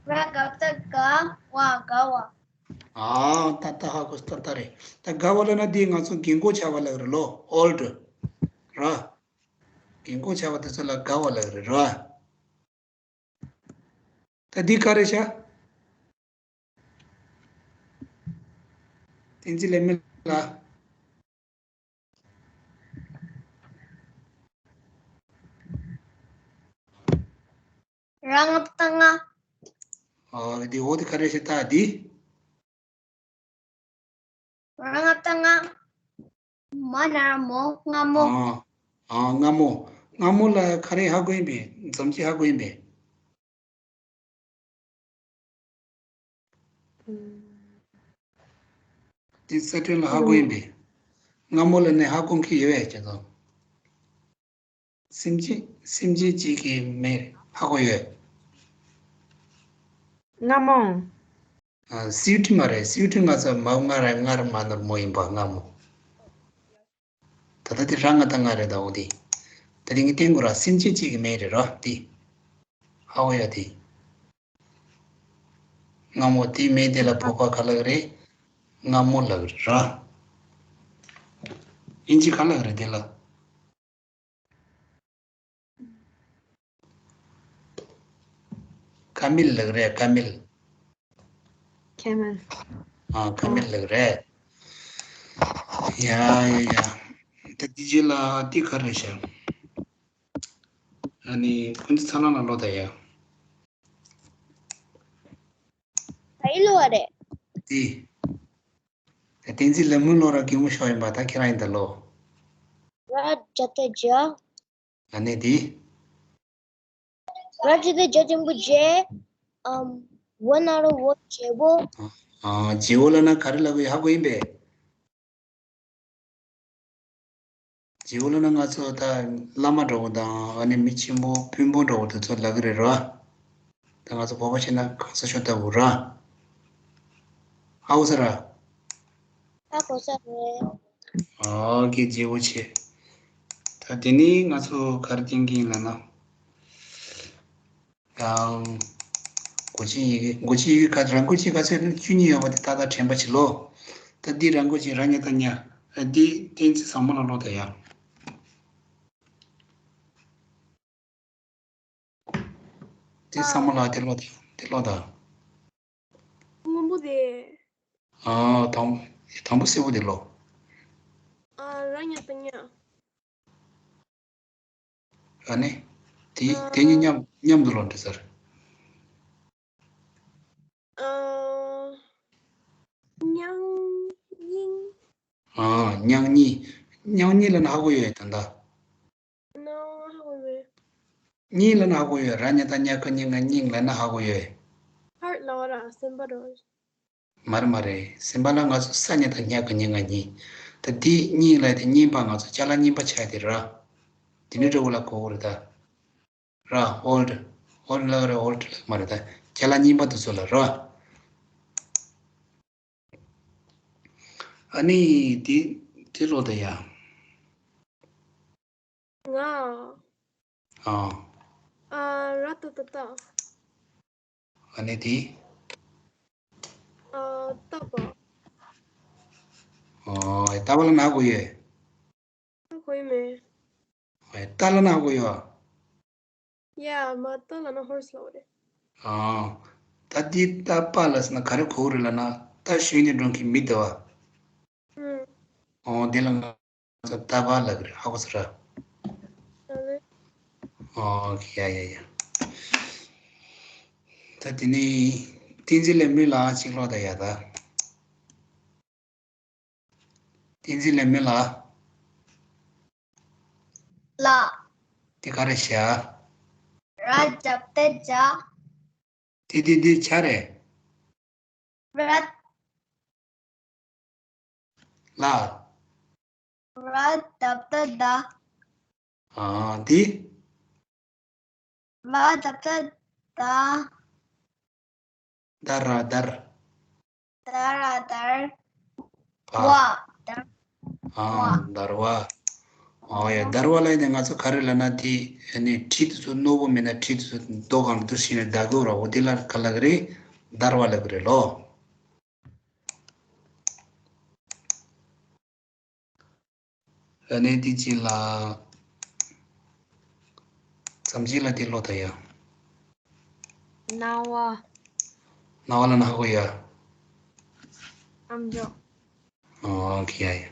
ར་ག་བཏགས་རྒ་བ་རྒ་བ། ཨ། ཏག་ཏག་ཧ་གོ། ཏག་ཏག་རེད། ད་རྒ་བ་ལབ་ན་འདི་ང་ཚོ་རྒན་གོག་ཆགས་པ་ལབ་རེད་ལོ། ཨོལ་ཌི། ར། རྒན་གོག་ཆགས་པ་དེ་ཚོ་ལ་རྒ་བ་ལབ་རེད་ར། ད་འདི་ག་རེ་བྱ། བསྟན་འཛིན་ལེགས་སྨོན་ལགས། ར་ང་བཏགས་རྔ། ཨོ། འདི་འོ་དེ་ག་རེ་བྱེད་ད་འདི། ར་ང་བཏགས་རྔ། མ་ན་ར་མོ། རྔ་མོ། ཨ། ཨ། རྔ་མོ། རྔ་མོ་ལ་ག་རེ་ཧ་གོ་ཡིན་པས། བརྩམས་ཆོས་ཧ་གོ་ཡིན་པས། འདི་གསལ་སྒྲོན་ལ་ཧ་གོ་ཡིན་པས། རྔ་མོ་ལ་ནི་ཧ་གོ་མཁན་ཡོད་པས་ཁྱེད་ཚོ། སེམས་ཅན། སེམས་ཅན་གཅིག་གི་མིང་ཧ་གོ་ཡོད། རྔ་མོང་། ཨ། སིལ་བྲིས་མ་རེད། སིལ་བྲིས་ང་ཚོ་མ་ང་ར་ང་ར་མ་ནོར་མོ་ཡིན་པ། རྔ་མོ། ད་ལྟ་དེ་ར་ང་བཏགས་རྔ་རེད་ད། འོ་དེ། ད་དེ་ངས་བསྟན་དགོས་ར། སེམས་ཅན་གཅིག་གི་མིང་རེད་ར་དེ། ཧ་གོ་ཡ་དེ། རྔ་མོ་དེའི་མིང་དེ་ལ་བོད་པ་ག་ལབ་རེད། སྔ་མོ་ལབ་རེད་ར། ཨིན་ཇི་ག་ལབ་རེད་དེ་ལ། ཀ་མིལ་ལབ་རེད། ཀ་མིལ། Camel. ཨ། ཀ་མིལ་ལབ་རེད། ཡ་ཡ་ཡ། ད་དེ་རྗེས་ལ་དེ་ག་རེད་ཤག་ཨ་ནི་ཁོང་ཚོ་ཚ་ལང་ལ་ལོ་ད་ཡ། ད་ཡི་ལོ་བ་རེད། དེ། ད་བསྟན་འཛིན་ལ་མུ་ལོ་ར་གི་མུ་ཤོ་ཡིན་པ་ད་ཁྱེད་རང་ཡིན་ད་ལོ། ར་ཇ་ཏ་ཇ། ཨ་ནི་དེ། ར་ཇ་ཏ་ཇ་ཆེན་པོ་ཇེ། ཨམ། བོ་ན་རོ་བོ་ཇེ་བོ། ཨ། ཇེ་བོ་ལ་ན་ག་རེ་ལ་གོ་ཡ་ཧ་གོ་ཡིན་པས། ཇེ་བོ་ལ་ན་ང་ཚོ་ད་བླ་མ་འདྲ་བོ་དང་ཨ་ནི་མི་ཆེན་པོ་དཔོན་པོ་འདྲ་བོ་དེ་ཚོ་ལབ་ཀྱི་རེད་ར། ད་ང་ཚོ་བོད་པ་བྱས་ན་གང་ས་ཤོ་ལྟ་བུ་ར། ཧ་གོ་ས་ར། ཧ་གོ་ས་རེད། ཨོ་ཀེ། ཇེ་བོ་ཆེ། ད་དེ་ནི་ང་ཚོ་ག་རེ་བསྟན་གྱི་ཡིན་ལབ་ན། ཡང་། འགོ་ཆེན་ཡི་གེ། འགོ་ཆེན་ཡི་གེ་ག་རང་འགོ་ཆེན་ག་ཚོད་བཅུ་གཉིས་ཡོད་པ་དེ་ཏག་ཏག་དྲན་པ་བྱེད་ལོ། ད་འདི་རང་འགོ་ཆེན་ར་ཉ་ཏ་ཉ། ཨ། འདི་བསྟན་འཛིན་བཟང་མོ་ལ་ལོ་ད་ཡ། འདི་བཟང་མོ་ལ་དེ་ལོ་ད། དེ་ལོ་ད། སྔོན་པོ་དེ། ཨ། དང་། དང་པོ་སེར་པོ་དེ་ལོ། ཨ། ར་ཉ་ཏ་ཉ། ཨ་ནི། དེ། དེ་གཉིས་མཉམ་མཉམ་དུ་ལོ་འདྲི་ཟེར། ཨ། སྙིང་། སྙིང་། ཨ། སྙིང་གཉིས། སྙིང་གཉིས་ལབ་ན་ཧ་གོ་ཡོད་ད་ལྟ། ན་ཧ་གོ་ཡོད། གཉིས་ལབ་ན་ཧ་གོ་ཡོད། ར་ཉ་ཏ་ཉ་ཀ་ཉི་ང་སྙིང་ལབ་ན་ཧ་གོ་ཡོད། ཧར་ལ་བ་ར་སེམས་པ་རོ། མ་རེད་མ་རེད། སེམས་པ་ལ་ང་ཚོ་ས་ཉ་ཏ་ཉ་ཀ་ཉི་ང་གཉིས། ད་འདི་གཉིས་ལ་དེ་གཉིས་པ་ང་ཚོ་ཅ་ལག་རྙིང་པ་ཆགས་དེ་ར། དེ་ནི་འདྲ་བོ་ལ་གོ་གོ་རེད་ད། ར། ཧོལ་ཌི། ཧོལ་ཌི་ལ་ར་ཧོལ་ཌི་ལ་མ་རེད་ད། ཅ་ལག་རྙིང་པ་དེ་ཚོ་ལ་ར། ཨ་ནི་དེ་དེ་ལོ་ད་ཡ། ང་། ཨ། ཨ། ར་ཏ་ཏ་ཏ། ཨ་ནི་དེ། ཨ། ཏ་པ། ཨ། ཏ་པ་ལབ་ན་གོ་ཡོད། ཏ་གོ་ཡི་མེད། ཨ། ཏ་ལབ་ན་གོ་ཡོད། ཡ། མ་ཏ་ལབ་ན་ཧོར་སི་ལབ་རེད། ཨ། ད་འདི་ཏ་པ་ལབ་ཟེར་ན་ག་རེ་གོ་གི་རེད་ལབ་ན་ཏ་ཞུས་ནས་འགྲོ་མཁན་མི་འདུག་བ། ཨུམ། ཨོ་དེ་ལ་ང་ཚོ་ཏ་པ་ལབ་ཀྱི་རེད། ཧ་གོ་སོང་ར། ཨོ་ཡ་ཡ་ཡ། ད་དེ་ནི་བསྟན་འཛིན་ལས་མི་ལ་གཅིག་ལོ་ད་ཡ་ད། བསྟན་འཛིན་ལས་མི་ལ། ལ། དེ་ག་རེ་བྱ། ར་ཇ་ཏ་ཇ། དེ་དེ་དེ་ཆ་རེད། ར། ལ། ར་ཏ་པ་ཏ་ད། ཨ། འདི། ར་ཏ་པ་ཏ་ད། ད་ར་དར། ད་ར་དར། བ། བ་དར། ཨ། བ། དར་བ། ཨ་ཡ། དར་བ་ལ་ཡིན་ན་ང་ཚོ་ག་རེ་ལབ་ན་དེ་ཨ་ནི་གྲི་དེ་ཚོ་རྣོ་པོ་མེད་ན་གྲི་དེ་ཚོ་རྡོ་སྒང་ལ་འདུག་བྱས་ནས་བདའ་དགོས་ར། འོ་དེ་ལ་ག་ལབ་ཀྱི་རེད། དར་བ་ལབ་ཀྱི་རེད་ལོ། ཨ་ནི་དེ་རྗེས་ལ། མཚམས་བཅད་ལ་དེ་ཀློག་ད་ཡ། རྣ་བ། རྣ་བ་ལ་ན་ཧ་གོ་ཡ། རྣམ་འཇོག། ཨོ་ཁེ་ཡ་ཡ།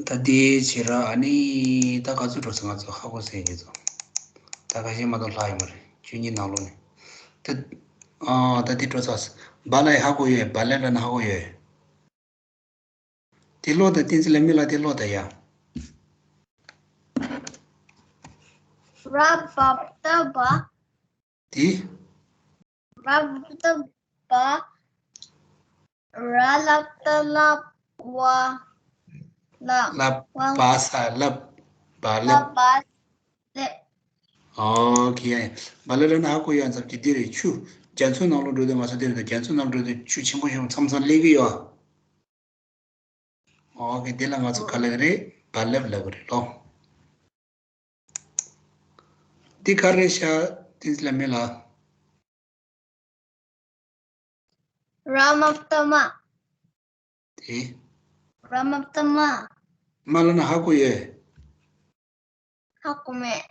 ད་དེ་བྱས་ར། ཨ་ནི་ད་ག་ཚོད་འགྲོ་སོང་། ང་ཚོ་ཧ་གོ་སོང་ཡ། ཁྱེད་ཚོ་ད་ཁ་ཤས་མ་གཏོགས་ལྷག་ཡོད་མ་རེད། བཅུ་གཉིས་ནང་ལོགས་ནས། ད། ཨ། ད་དེ་འགྲོ་ཚར་སོང་། བ་ལ་ཡ་ཧ་གོ་ཡོད། བ་ལེབ་ལ་ན་ཧ་གོ་ཡོད། དེ་ཀློག་དང་། བསྟན་འཛིན་ལས་མི་ལ་དེ་ཀློག་དང་ཡ། ར་བ་ཏ་བ། དེ། ར་བ་ཏ་བ། ར་ལ་བ་ཏ་ལ་བ། ལ། ལ། བ། བ་ས་ལབ། བ་ལེབ། ལ་བ་ལེབ། ཨོ་ཁེ་ཡ་ཡ། བ་ལེབ་ལ་ན་ཧ་གོ་ཡ་ཙམ་གྱིས་འདི་རེད། ཆུ། རྒྱ་མཚོའི་ནང་ལོགས་འགྲོ་དུས་ང་ཚོ་འདི་རེད། རྒྱ་མཚོའི་ནང་འགྲོ་དུས་ཆུ་ཆེན་པོ་ཆེན་པོ་མཚམས་མཚམས་སླེབས་ཀྱི་ཡོད། ཨོ་ཁེ། འདི་ལ་ང་ཚོ་ག་ལབ་ཀྱི་རེད། བ་ལེབ་ལབ་ཀྱི་རེད་ལོ། འདི་ག་རེ་ཤག། བསྟན་འཛིན་ལས་མི་ལ། ར་མ་བཏགས་མ། དེ། ར་མ་བཏགས་མ། མ་ལབ་ན་ཧ་གོ་ཡོད། ཧ་གོ་མེད།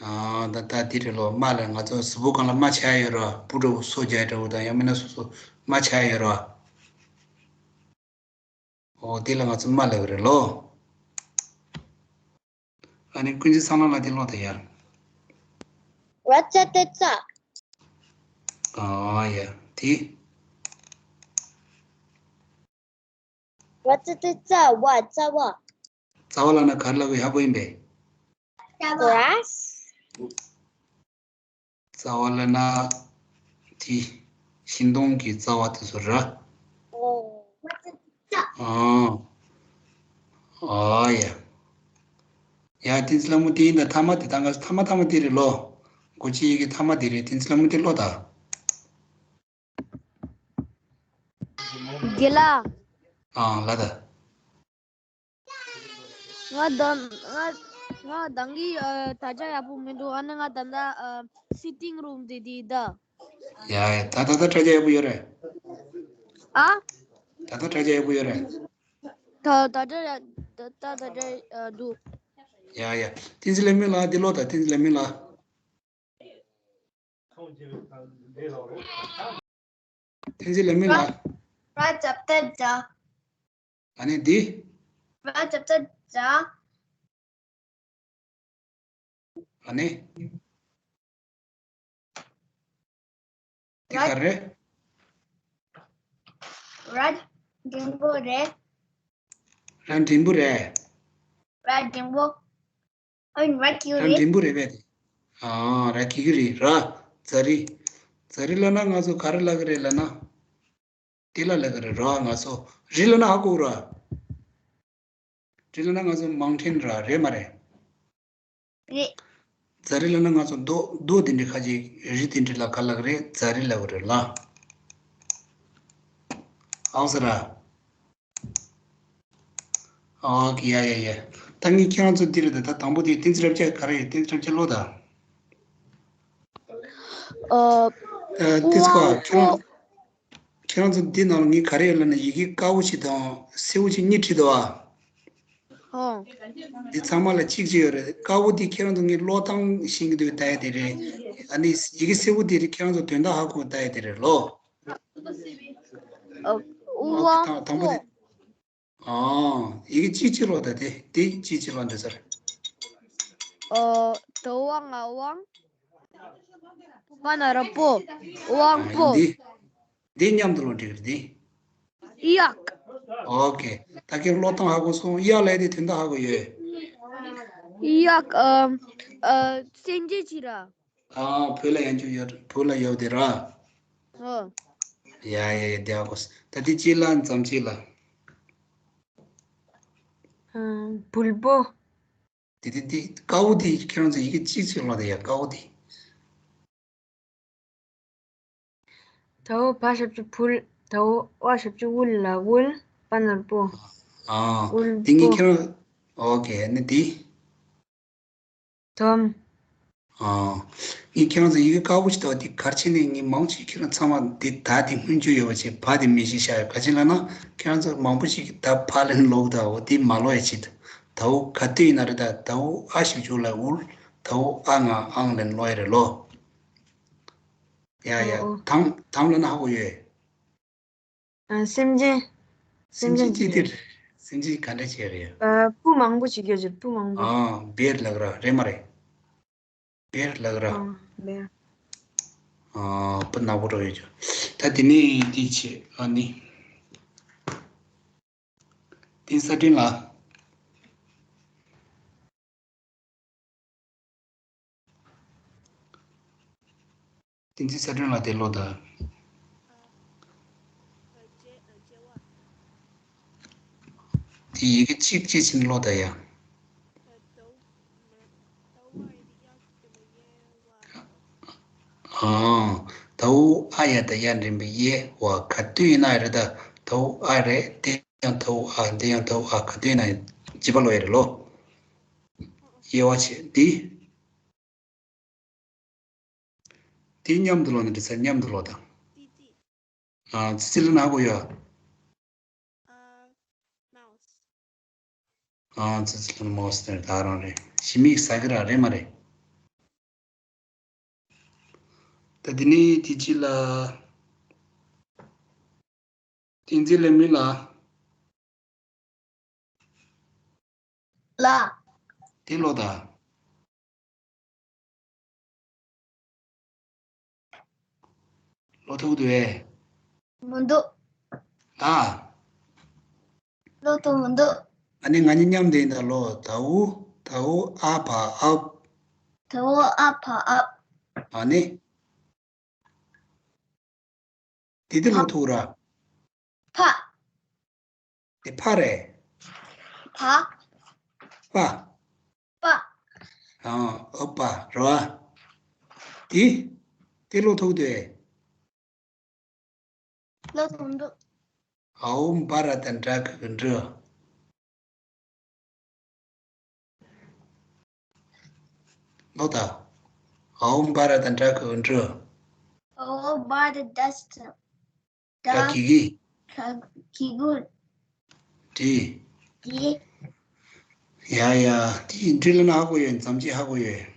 ཨ་ད་ད་དེ་རེད་ལོ། མ་ལ་ང་ཚོ་གཟུགས་པོ་སྒང་ལ་རྨ་ཆགས་ཡོད་ར། སྤུ་འདྲ་བོ་སོ་རྒྱག་འདྲ་བོ་དང་ཡང་མིན་ན་སོ་སོ་རྨ་ཆགས་ཡོད་ར། འོ་དེ་ལ་ང་ཚོ་རྨ་ལབ་ཀྱི་རེད་ལོ། ཨ་ནི་ཀུན་གཞི་སྲང་ལམ་ལ་དེ་ཀློག་དང་ཡ། ར་ཙ་བཏགས་རྩ། ཨ་ཡ། དེ། ར་ཙ་བཏགས་རྩ་བ། རྩ་བ། རྩ་བ་ལབ་ན་ག་རེ་ལབ་དགོས་ཡག་པོ་ཡིན་པས། Grass། རྩ་བ་ལབ་ན་དེ་ཤིང་སྡོང་གི་རྩ་བ་དེ་ཚོ་ར། ཨོ། ཨ། ཨ་ཡ། ཡ་བསྟན་འཛིན་ལྷ་མོ། དེ་ཡིན་ད། ཐ་མ་དེ་ད་ག་ཐ་མ་ཐ་མ་དེ་རེད་ལོ། མགོ་ཅི་ཡི་གེ་ཐ་མ་དེ་རེད། བསྟན་འཛིན་ལྷ་མོ་དེ་ཀློག་ད། རྒན་ལགས། ཨ་ལ་ད། ང་དང་ང་ང་དང་གི་ཨ་དྲ་རྒྱ་ཡག་པོ་མི་འདུག་ཨ་ནི་ང་ད་ལྟ་ཨ་sitting room དེ་དེ་ད། ཡ་ཡ། ད་ད་ད་དྲ་རྒྱ་ཡག་པོ་ཡོད་རེད། ཨ། ད་ད་དྲ་རྒྱ་ཡག་པོ་ཡོད་རེད། ད་ད་དྲ་རྒྱ་ད་ད་དྲ་རྒྱ་ཨ་འདུག་ཡ་ཡ། བསྟན་འཛིན་ལྷ་མོ་ལགས་འདི་ཀློག་ད། བསྟན་འཛིན་ལྷ་མོ་ལགས། བསྟན་འཛིན་ལྷ་མོ་ལགས། ར་ཙ་བཏགས་རྫ། ཨ་ནི་འདི། ར་ཙ་བཏགས་རྫ། ཨ་ནི། འདི་ག་རེ། ར་འགྲེང་བུ་རེད། ར་འགྲེང་བུ་རེད། ར་འགྲེང་བུ། ཨ་ཡིན་ར་གི་ར་རེད། འགྲེང་བུ་རེད་པས་དེ། ཨ་ར་གི་གི་རེད་ར། རྫ་རི། རྫ་རི་ལབ་ན་ང་ཚོ་ག་རེ་ལབ་ཀྱི་རེད་ལབ་ན། དེ་ལ་ལབ་ཀྱི་རེད་ར་ང་ཚོ། རི་ལབ་ན་ཧ་གོ་ར། རི་ལབ་ན་ང་ཚོ་མའུན་ཊེན་ར་རེད་མ་རེད། རེད། རྫ་རི་ལབ་ན་ང་ཚོ་རྡོ་རྡོ་དེ་འདྲ་ཁ་ཅིག་རི་དེ་འདྲ་ལ་ག་ལབ་ཀྱི་རེད། རྫ་རི་ལབ་ཀྱི་རེད་ལ། ཨང་ས་ར། ཨོ་ཀེ། ཡ་ཡ་ཡ། ད་ངས་ཁྱེད་རང་ཚོ་འདི་རེད་ད། ད་དང་པོ་དེ་བསྟན་འཛིན་རབ་རྒྱས་ག་རེ་ཡོད། བསྟན་འཛིན་རབ་རྒྱས་ཀློག་ད། ཨ། ཨ་ཏིས་ཀ་དབང་ཁྱེད་རང་པོ། ཁྱེད་རང་ཚོ་འདི་ནང་ལ་ངས་ག་རེ་ཡོད་ལབ་ན་ཡི་གེ་དཀར་པོ་ཞིག་དང་སེར་པོ་ཞིག་གཉིས་བྲིས་འདུག་ཨ། ཨོ། འདི་ཚང་མ་ལ་གཅིག་གཅིག་ཡོད་རེད། དཀར་པོ་འདི་ཁྱེད་རང་ཚོ་ངས་ཀློག་སྟངས་ཤེས་ཀྱི་འདུག་ལྟ་ཡ་དེ་རེད། ཨ་ནི་ཡི་གེ་སེར་པོ་འདི་རེད། ཁྱེད་རང་ཚོ་དོན་དག་ཧ་གོ་ལྟ་ཡ་དེ་རེད་ལོ། ཨ། དབང་དང་དང་པོ་པོ། དེ། ཨ། ཡི་གེ་གཅིག་གཅིག་ཀློག་ད། དེ་དེ་གཅིག་གཅིག་ཀློག་འདི་ཚར། ཨོ། ད་དབང་ང་དབང་། པ་ན་རོ་པོ། དབང་པོ། འདི་འདི་མཉམ་དུ་ཀློག་འགྲིག་རེད་དེ། གཡག་ཨོ་ཀེ། ད་ཁྱེད་ཀློག་སྟངས་ཧ་གོ་སོང་། གཡག་ལབ་དེ་དོན་དག་ཧ་གོ་ཡོད། གཡག་ཨ། ཨ། སེམས་ཅན་ཅིག་ར། ཨ། བོད་ལ་ཡང་ཅིག་ཡོད། བོད་ལ་ཡོད་དེ་ར། ཨོ། ཡ་ཡ་ཡ། དེ་ཧ་གོ་སོང་། ད་དེ་གཅིག་ལ་མཚམས་གཅིག་ལ། ཨ། བུལ་པོ། དེ་དེ་དེ་དཀར་པོ་དེ་ཁྱེད་རང་ཚོ་ཡི་གེ་གཅིག་གཅིག་ལ་དེ་ཡ་དཀར་པོ་དེ། ད་འོ་བ་ཞབས་ཀྱུ་བུལ། ད་འོ་བ་ཞབས་ཀྱུ་དབུལ་ལ་དབུལ། པ་ན་རོ་པོ། ཨ། དབུལ་དེ་ངས་པོ། ཁྱེད་རང་། ཨོ་ཀེ། ཨ་ནི་དེ། དོམ། ཨ། ངས་ཁྱེད་རང་ཚོ་ཡི་གེ་དཀར་པོ་ཞིག་ལྟ་བ་དེ་ག་རེ་བྱས་ནས། ངས་མང་ཆེ་ཁྱེད་རང་ཚང་མ་དེ་ད་དེ་སྔོན་འཇུག་ཡོད་པ་བྱས། བ་དེ་མི་ཤེས་ཤག་ཡོད། ག་ཅི་ལབ་ན་ཁྱེད་རང་ཚོ་མང་པོ་ཞིག་གིས་ད་ཕར་ལེན་ཀློག་ད། འོ་དེ་མ་ཀློག་ཡ་བྱེད། ད་འོ་ག་དུས་ཡིན་ན་རེད། ད་ད་འོ་ཨ་ཞབས་ཀྱུ་དབུ་ལ་དབུལ། ད་འོ་ཨ་ང་ཨང་ལེན་ཀློག་ཡ་རེད་ལོ། ཡ་ཡ། ཨོ་ཨོ། དམ་དམ་ལབ་ན་ཧ་གོ་ཡོད། ཨ། སེམས་ཅན། སེམས་ཅན་ཅིག་རེད། སེམས་ཅན་ག་འདྲ་ཅིག་རེད། ཨ། སྤུ་མང་པོ་ཅིག་ཡོད་ཅིག་སྤུ་མང་པོ། ཨ། བེར་ལབ་ར་རེད་མ་རེད། བེར་ལབ་ར། ཨ། བེར། ཨ། སྤུ་ནག་པོ་འདྲ་ཡོད་ཅིག་ད་དེ་ནས་དེ་བྱས། ཨ་ནི། དེ་ས་སྒྲོན་ལ། བསྟན་འཛིན་ས་སྒྲོན་ལགས་དེ་ཀློག་དང་། དེ་ཡི་གེ་གཅིག་གཅིག་བྱས་ནས་ཀློག་དང་ཡ། ཨང་། ད་འུ་ཨ་ཡ་དང་ཡ་འདྲེན་པའི་ཡེ་བ་ག་དུས་ཡིན་ན་རེད། ད་ད་འུ་ཨ་རེད། དེ་ཡང་ད་འུ་ཨ། དེ་ཡང་ད་འུ་ཨ། ག་དུས་ཡིན་ན་བརྗེད་པ་ལོག་ཡ་རེད་ལོ། དབྱེ་བ་ཕྱེ་འདི། དེ་མཉམ་དུ་ཀློག་ན་འགྲིག་ས། མཉམ་དུ་ཀློག་དང་། ཨ། ཙི་ཙི་ལབ་ན་ཧ་གོ་ཡོད། ཨ། མའོ་སི། ཨ། ཙི་ཙི་ལབ་ན་མའོ་སི་དེ་ད་རང་རེད། ཞི་མི་ཟ་གི་ར་རེད་མ་རེད། ད་དེ་ནས་དེ་ཅི་ལ། བསྟན་འཛིན་ལ་མི་ལ། ལ། དེ་ཀློག་དང་། ཀློག་ཐུབ་འདུག་གས། མི་འདུག་ད། ཀློག་ཐུབ་མི་འདུག་ཨ་ནི་ང་གཉིས་མཉམ་དེ་ཡིན་ད་ཀློག་ད་འུ། ད་འུ་ཨ་བ་ཨབ། ད་འུ་ཨ་བ་ཨབ། ཨ་ནི། དེ་དེ་ཀློག་ཐུབ་ར། ཕ། དེ་ཕ་རེད། ཕ། པ། པ། ཨ། ཨོ་པ་རེད་བ། དེ། དེ་ཀློག་ཐུབ་འདུག་གས། ཀློག་ཐུབ་མི་འདུག་ཨའོ་བ་ར་དང་འདྲ་གི་གི་འདྲི། ཀློག་དང་། ཨའོ་བ་ར་དང་འདྲ་གི་གི་འདྲི། ཨའོ་བ་ར་དང་འདྲ་གི་གི། གི་གུ། འདྲི། འདྲི། ཡ་ཡ། དེ་འདྲི་ལབ་ན་ཧ་གོ་ཡོད། མཚམས་ཅིག་ཧ་གོ་ཡོད།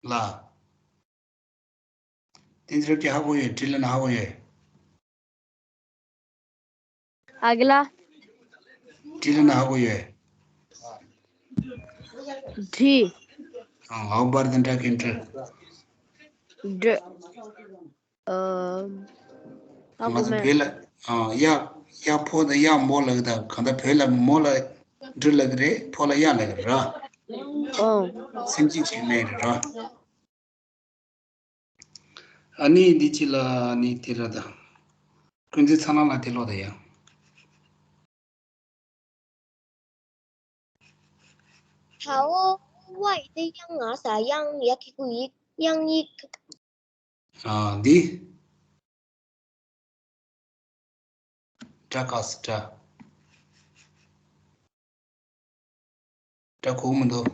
ལ། བསྟན་འཛིན་རབ་རྒྱས་ཧ་གོ་ཡོད། འདྲི་ལབ་ན་ཧ་གོ་ཡོད། ཨ་གི་ལ། འདྲི་ལབ་ན་ཧ་གོ་ཡོད། འདྲི། ཨ། ཨའོ་བ་ར་དང་འདྲ་གི་འདྲི། འདྲི། ཨ། ཧ་གོ་མེད། ང་ཚོ་བོད་ལ། ཨ། གཡག་གཡག་ཕོ་དང་གཡག་མོ་ལབ་ཀྱི་དང་། གང་ལྟར་བོད་ལ་མོ་ལ་འདྲི་ལབ་ཀྱི་རེད། ཕོ་ལ་གཡག་ལབ་ཀྱི་རེད་ར། ཨོ། སེམས་ཅན་གཅིག་མིང་རེད་ར། ཨ་ནི་འདི་ཅི་ལ་ནི་དེ་ར་ད། ཀུན་གཟིགས་ཚ་ལང་ལ་དེ་ཀློག་དང་ཡ། ད་འོ་ཝ་ཡ་བཏགས་གཡང་ང་ས་གཡང་། ཡ་གི་གུ་ཡིག་གཡང་ཡིག་ཨ། འདི། སྒྲ་ག་ས་སྒྲ། སྒྲ་གོ་མི་འདུག་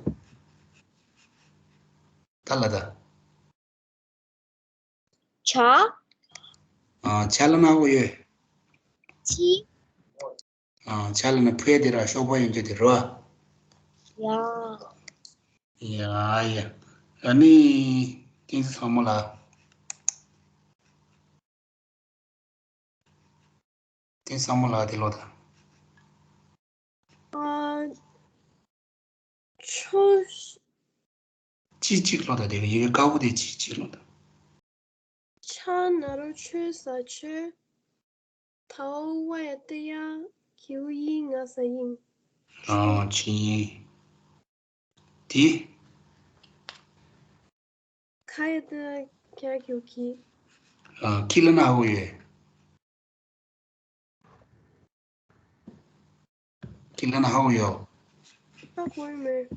ད་ལ་ད། ཇ། ཨ། ཇ་ལབ་ན་ཧ་གོ་ཡོད། ཇི། ཨ། ཇ་ལབ་ན་བུ་ཡ་དེ་ར་གཤོག་པ་ཡོད་རྒྱུ་དེ་རེད་བ། ཡ། ཡ་ཡ། ཨ་ནི་བསྟན་འཛིན་བཟང་མོ་ལགས། བསྟན་འཛིན་བཟང་མོ་ལགས་དེ་ཀློག་དང་། ཨ། ཆོས། ཅི་གཅིག་ཀློག་དང་། དེ་གི་ཡི་གེ་དཀར་པོ་དེ་ཅི་གཅིག་ཀློག་དང་། ཆ་ན་རོ་ཆོ་ས་ཆོས། ད་འོ་ཝ་ཡ་བཏགས་གཡའ། གི་གུ་གཡི་ང་ས་གཡིང་། ཨ། ཆི་ཡིན། དེ། ཁ་ཡ་བཏགས་ཁ་གི་གུ་ཁི། ཨ། ཁི་ལབ་ན་ཧ་གོ་ཡོད། ཁི་ལབ་ན་ཧ་གོ་ཡོད། ཧ་གོ་ཡི་མེད།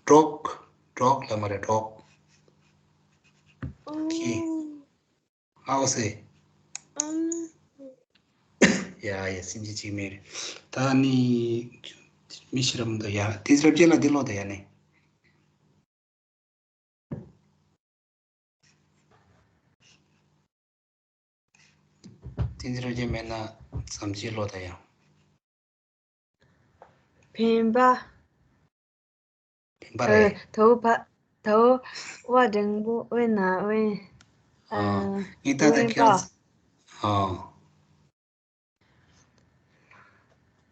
གྲོགས། གྲོགས་ལབ་མ་རེད། གྲོགས། ཨོ། ཁི། ཧ་གོ་སོང་། ཨང་། ཡ་ཡ། སེམས་ཅན་གཅིག་མིང་རེད། ད་ནི་མི་ཤེས་རབ་མི་འདུག་ཡ། བསྟན་འཛིན་རབ་རྒྱས་ལགས་འདི་ཀློག་དང་། ཡ་ནི། བསྟན་འཛིན་རབ་རྒྱས་མེད་ན་མཚམས་ཅིག་ཀློག་དང་། ཡ། བེམ་པ། བེམ་པ་རེད། ཨ། ད་འོ་བ། ད་འོ་ཝ་འགྲེང་བུ་ཝེ་ན་ཝེ། ཨ། ཨ། ངས་ད་ལྟ་ཝེ་ཁྱེད་རང་། ཨ།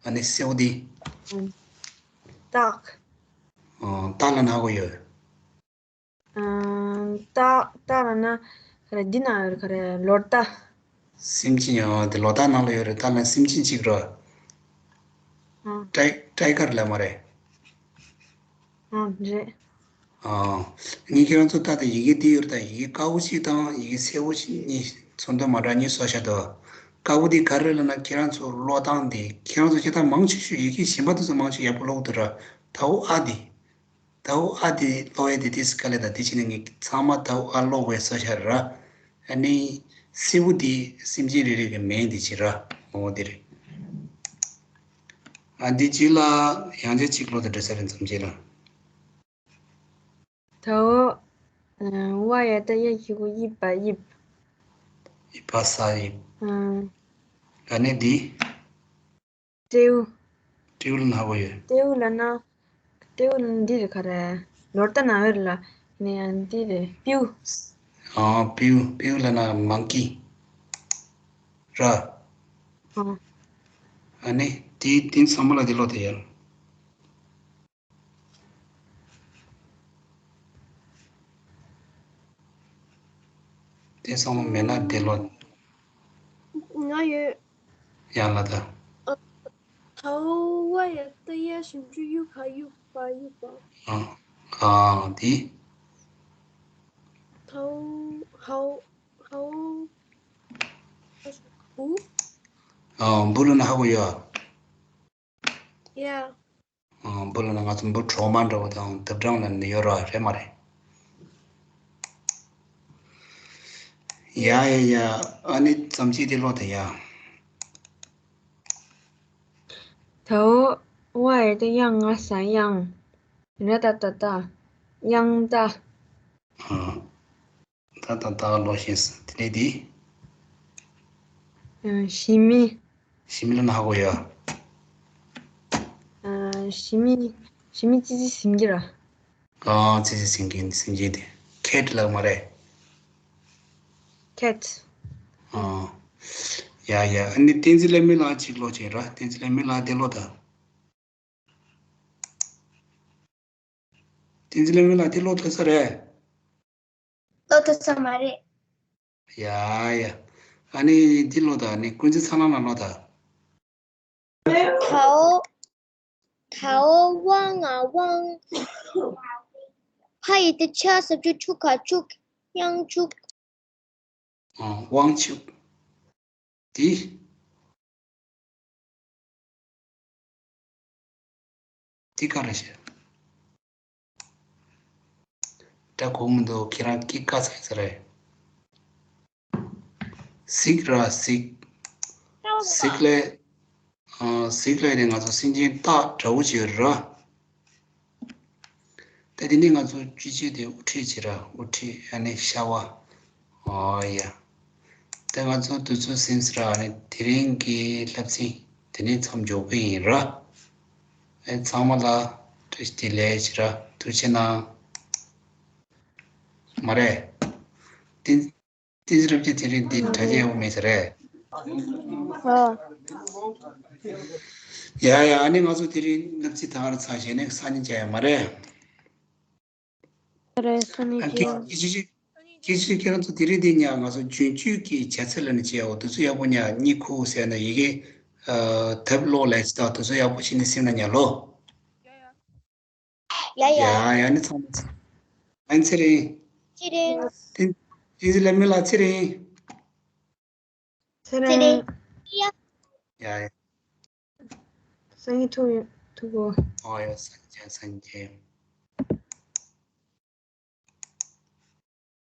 ཨ་ནི་སེའུ་འདི། ཨ། སྟག་ཨ། སྟག་ལབ་ན་ཧ་གོ་ཡོད། ཨ། སྟག་སྟག་ལབ་ན་ག་རེ། འདི་ན་ཡོད་ག་རེ། ལོ་རྟ། སེམས་ཅན། ཨ། དེ་ལོ་རྟ་ནང་ལ་ཡོད་རེད། སྟག་ལབ་ན་སེམས་ཅན་གཅིག་རེད། ཨ། ཊའི་ཊའི་གར་ལབ་མ་རེད། ཨ། རེད། ཨ། ངས་ཁྱེད་རང་ཚོ་ལྟ་དེ་ཡི་གེ་འདི་ཡོད་རེད་ད། ཡི་གེ་དཀར་པོ་གཅིག་དང་ཡི་གེ་སེར་པོ་གཅིག་གཉིས་ཚོར་འདུ་མ་འདྲ་གཉིས་བཟོ་བཞག་འདུག་དཀར་པོ་འདི་ག་རེ་ལབ་ན། ཁྱེད་རང་ཚོ་ཀློག་སྟངས་དེ། ཁྱེད་རང་ཚོ་ཁྱེད་ད་མང་ཆེ་ཤོས་ཡི་གེ་གཞན་པ་དེ་ཚོ་མང་ཆེ་ཡག་པོ་ཀློག་འདུག་ར། ད་འོ་ཨ་འདི། ད་འོ་ཨ་འདི་ཀློག་ཡས་དེ་ཏིས་དཀའ་ལས་ད། དེ་བྱས་ནས་ངས་ཚང་མ་ད་འོ་ཨ་ཀློག་པའི་བཟོ་བཞག་ར། ཨ་ནི་སེར་པོ་འདི་སེམས་ཅན་རེ་རེ་གི་མིང་འདི་བྱས་ར། འོ་འདི་རེད། ཨ། འདི་གཅིག་ལ་ཡང་བསྐྱར་གཅིག་ཀློག་དང་། འགྲོ་ས་རེད། མཚམས་གཅིག་ལ། ད་འོ་ ཝ་ཡ་བཏགས་ཡ་གི་གུ་དབྱིབས་པ་དབྱིབས། ཡི་པ་ས་ཡི། ཨ། ཨ་ནི་འདི། སྤྲེའུ། སྤྲེའུ་ལ་ན་ཧ་གོ་ཡོད། སྤྲེའུ་ལ་ན། སྤྲེའུ་ལ་ན་འདི་རེད་ག་རེ། ནོར་ད་ན་བེར་ལ། ནི་ཡང་འདི་རེད་སྤྲེའུ། ཨ་སྤྲེའུ། སྤྲེའུ་ལ་ན་མང་ཀི། ར། ཨ། ཨ་ནི་དེ་དེ་ཚང་མ་ལ་དེ་ལོ་དེ་ཡར། དེ་ཚང་མ་མེད་ན་དེ་ལོ། ང་ཡོད། ཡང་ལ་ད། ཨ། ཐའོ་ཝ་ཡ་བཏགས་ཡ་ཞབས་ཀྱུ་དབྱུ་ག་དབྱུག་པ་དབྱུག་པ། ཨ། ཨ་དེ། ཐའོ། ཧའོ། ཧའོ། བུ། ཨ་འབུ་ལ་ན་ཧ་གོ་ཡོད། ཡ། ཨ་འབུ་ལ་ན་ང་ཚོ་འབུ་གྲོག་མ་འདྲ་བོ་དང་ལྡབ་གྲངས་ལ་ནི་ཡོད་ར་རེད་མ་རེད། ཡ་ཡ་ཡ། ཨ་ནི་ཙམ་ཅིག་དེ་ལོ་དེ་ཡ། ཐའོ་ཝ་ཡ་བཏགས་ཡ་ང་ས་དབྱངས། ར་ཏ་བཏགས་རྟ། དབྱངས་རྟ། ཨ། ད་ད་ད་ལོ་ཤེས་སོང་། དེ་ནས་དེ། ཨ། ཞི་མི། ཞི་མི་ལ་ན་ཧ་གོ་ཡ། ཨ། ཞི་མི། ཞི་མི་ཙི་ཙི་ཟིན་གྱི་ར། ཨ་ཙི་ཙི་ཟིན་གྱི་ཟིན་གྱི་དེ། ཁེ་ཊི་ལ་མ་རེད། ཁེ་ཊི། ཨ། ཡ་ཡ། ཨ་ནི་བསྟན་འཛིན་ལྷ་མོ་ལགས་གཅིག་ལོ་བྱེད་ར། བསྟན་འཛིན་ལྷ་མོ་ལགས་དེ་ལོ་ད། བསྟན་འཛིན་ལྷ་མོ་ལགས་དེ་ལོ་ཐོས་ས་རེད། ལོ་ཐོས་ས་མ་རེད། ཡ་ཡ། ཨ་ནི་འདི་ལོ་ད། ཨ་ནི་ཀུན་གཟིགས་ཚ་ལང་ལ་ལོ་ད། ཐའོ། ཐའོ་ཝ་ང་དབང་། ཧ་ཡ་བཏགས་ཧ་ཞབས་ཀྱུ་ཕྱུ་ག་ཕྱུག་དབྱངས་ཕྱུག་ཨ། དབང་ཕྱུག་འདི། འདི་ག་རེ་བཤད། སྒྲ་གོ་མི་འདུག་ཁྱེད་རང་སྐད་བཀག་ཚར་ཡིན་ས་རེད། གཟིགས་ར་གཟིགས། གཟིགས་ལས། ཨ། གཟིགས་ལས་དེ་ང་ཚོ་སེམས་ཅན་སྟག་འདྲ་བོ་ཅིག་ཡོད་རེད། ད་དེ་ནས་ང་ཚོ་སྤྱི་སྤྱོད་དེ་དབུ་ཁྲིད་བྱེད་ར། དབུ་ཁྲིད་ཨ་ནི་ཤ་བ། ཨོ་ཡ། ད་ང་ཚོ་དུས་ཚོད་ཟིན་ཟེར་ར། ཨ་ནི་དེ་རིང་གི་བསླབ་ཚན་དེ་ནས་མཚམས་འཇོག་གི་ཡིན་ར། ཨེ་ཚང་མ་ལ་བཀྲ་ཤིས་བདེ་ལེགས་བྱེད་ར། ཐུགས་རྗེ་གནང་། མ་རེད། དེ། བསྟན་འཛིན་རབ་རྒྱས་དེ་རིང་འདི་དྲ་རྒྱ་ཡག་པོ་མེད་ས་རེད། ཨ། ཡ་ཡ། ཨ་ནི་ང་ཚོ་དེ་རིང་བསླབ་ཚན་ད་ག་རང་ཚར་བྱས་ནས་སང་ཉིན་མཇལ་ཡ་མ་རེད། རེད། སང་ཉིན་ཨ། མཇལ་ཡ། སྐད་ཆ་ཅིག་སྐད་ཆ་ཅིག་ཁྱེད་རང་ཚོ་དེ་རིང་འདི་ཉ་ང་ཚོ་རྒྱུན་སྤྱོད་ཀྱི་བྱ་ཚིག་ལ་ནི་བྱས་འོ། དུས་ཚོད་ཡག་པོ་ཉ་གཉིད་ཁུག་ཟེར་ན་ཡི་གེ་ཨ། དེབ་ཀློག་ལས་ཅི་དང་དུས་ཚོད་ཡག་པོ་བྱས་ནས་སེམས་ན་ཉ་ལོ། ཡ་ཡ། ཡ་ཡ། ཡ་ཡ། ཨ་ནི་ཚང་མ་ཚེ་རིང་། ཨ་ནི་ཚེ་རིང་། ཚེ་རིང་། བསྟན་བསྟན་འཛིན་ལྷ་མོ་ལགས་ཚེ་རིང་། ཚེ་རིང་། ཚེ་རིང་། ཡ་ཡ། ཡ་ཡ། སང་ཉིན་ཐུག་ཡོད་ཐུག་གོ། ཨོ་ཡ། སང་ཉིན་མཇལ། སང་ཉིན་མཇལ།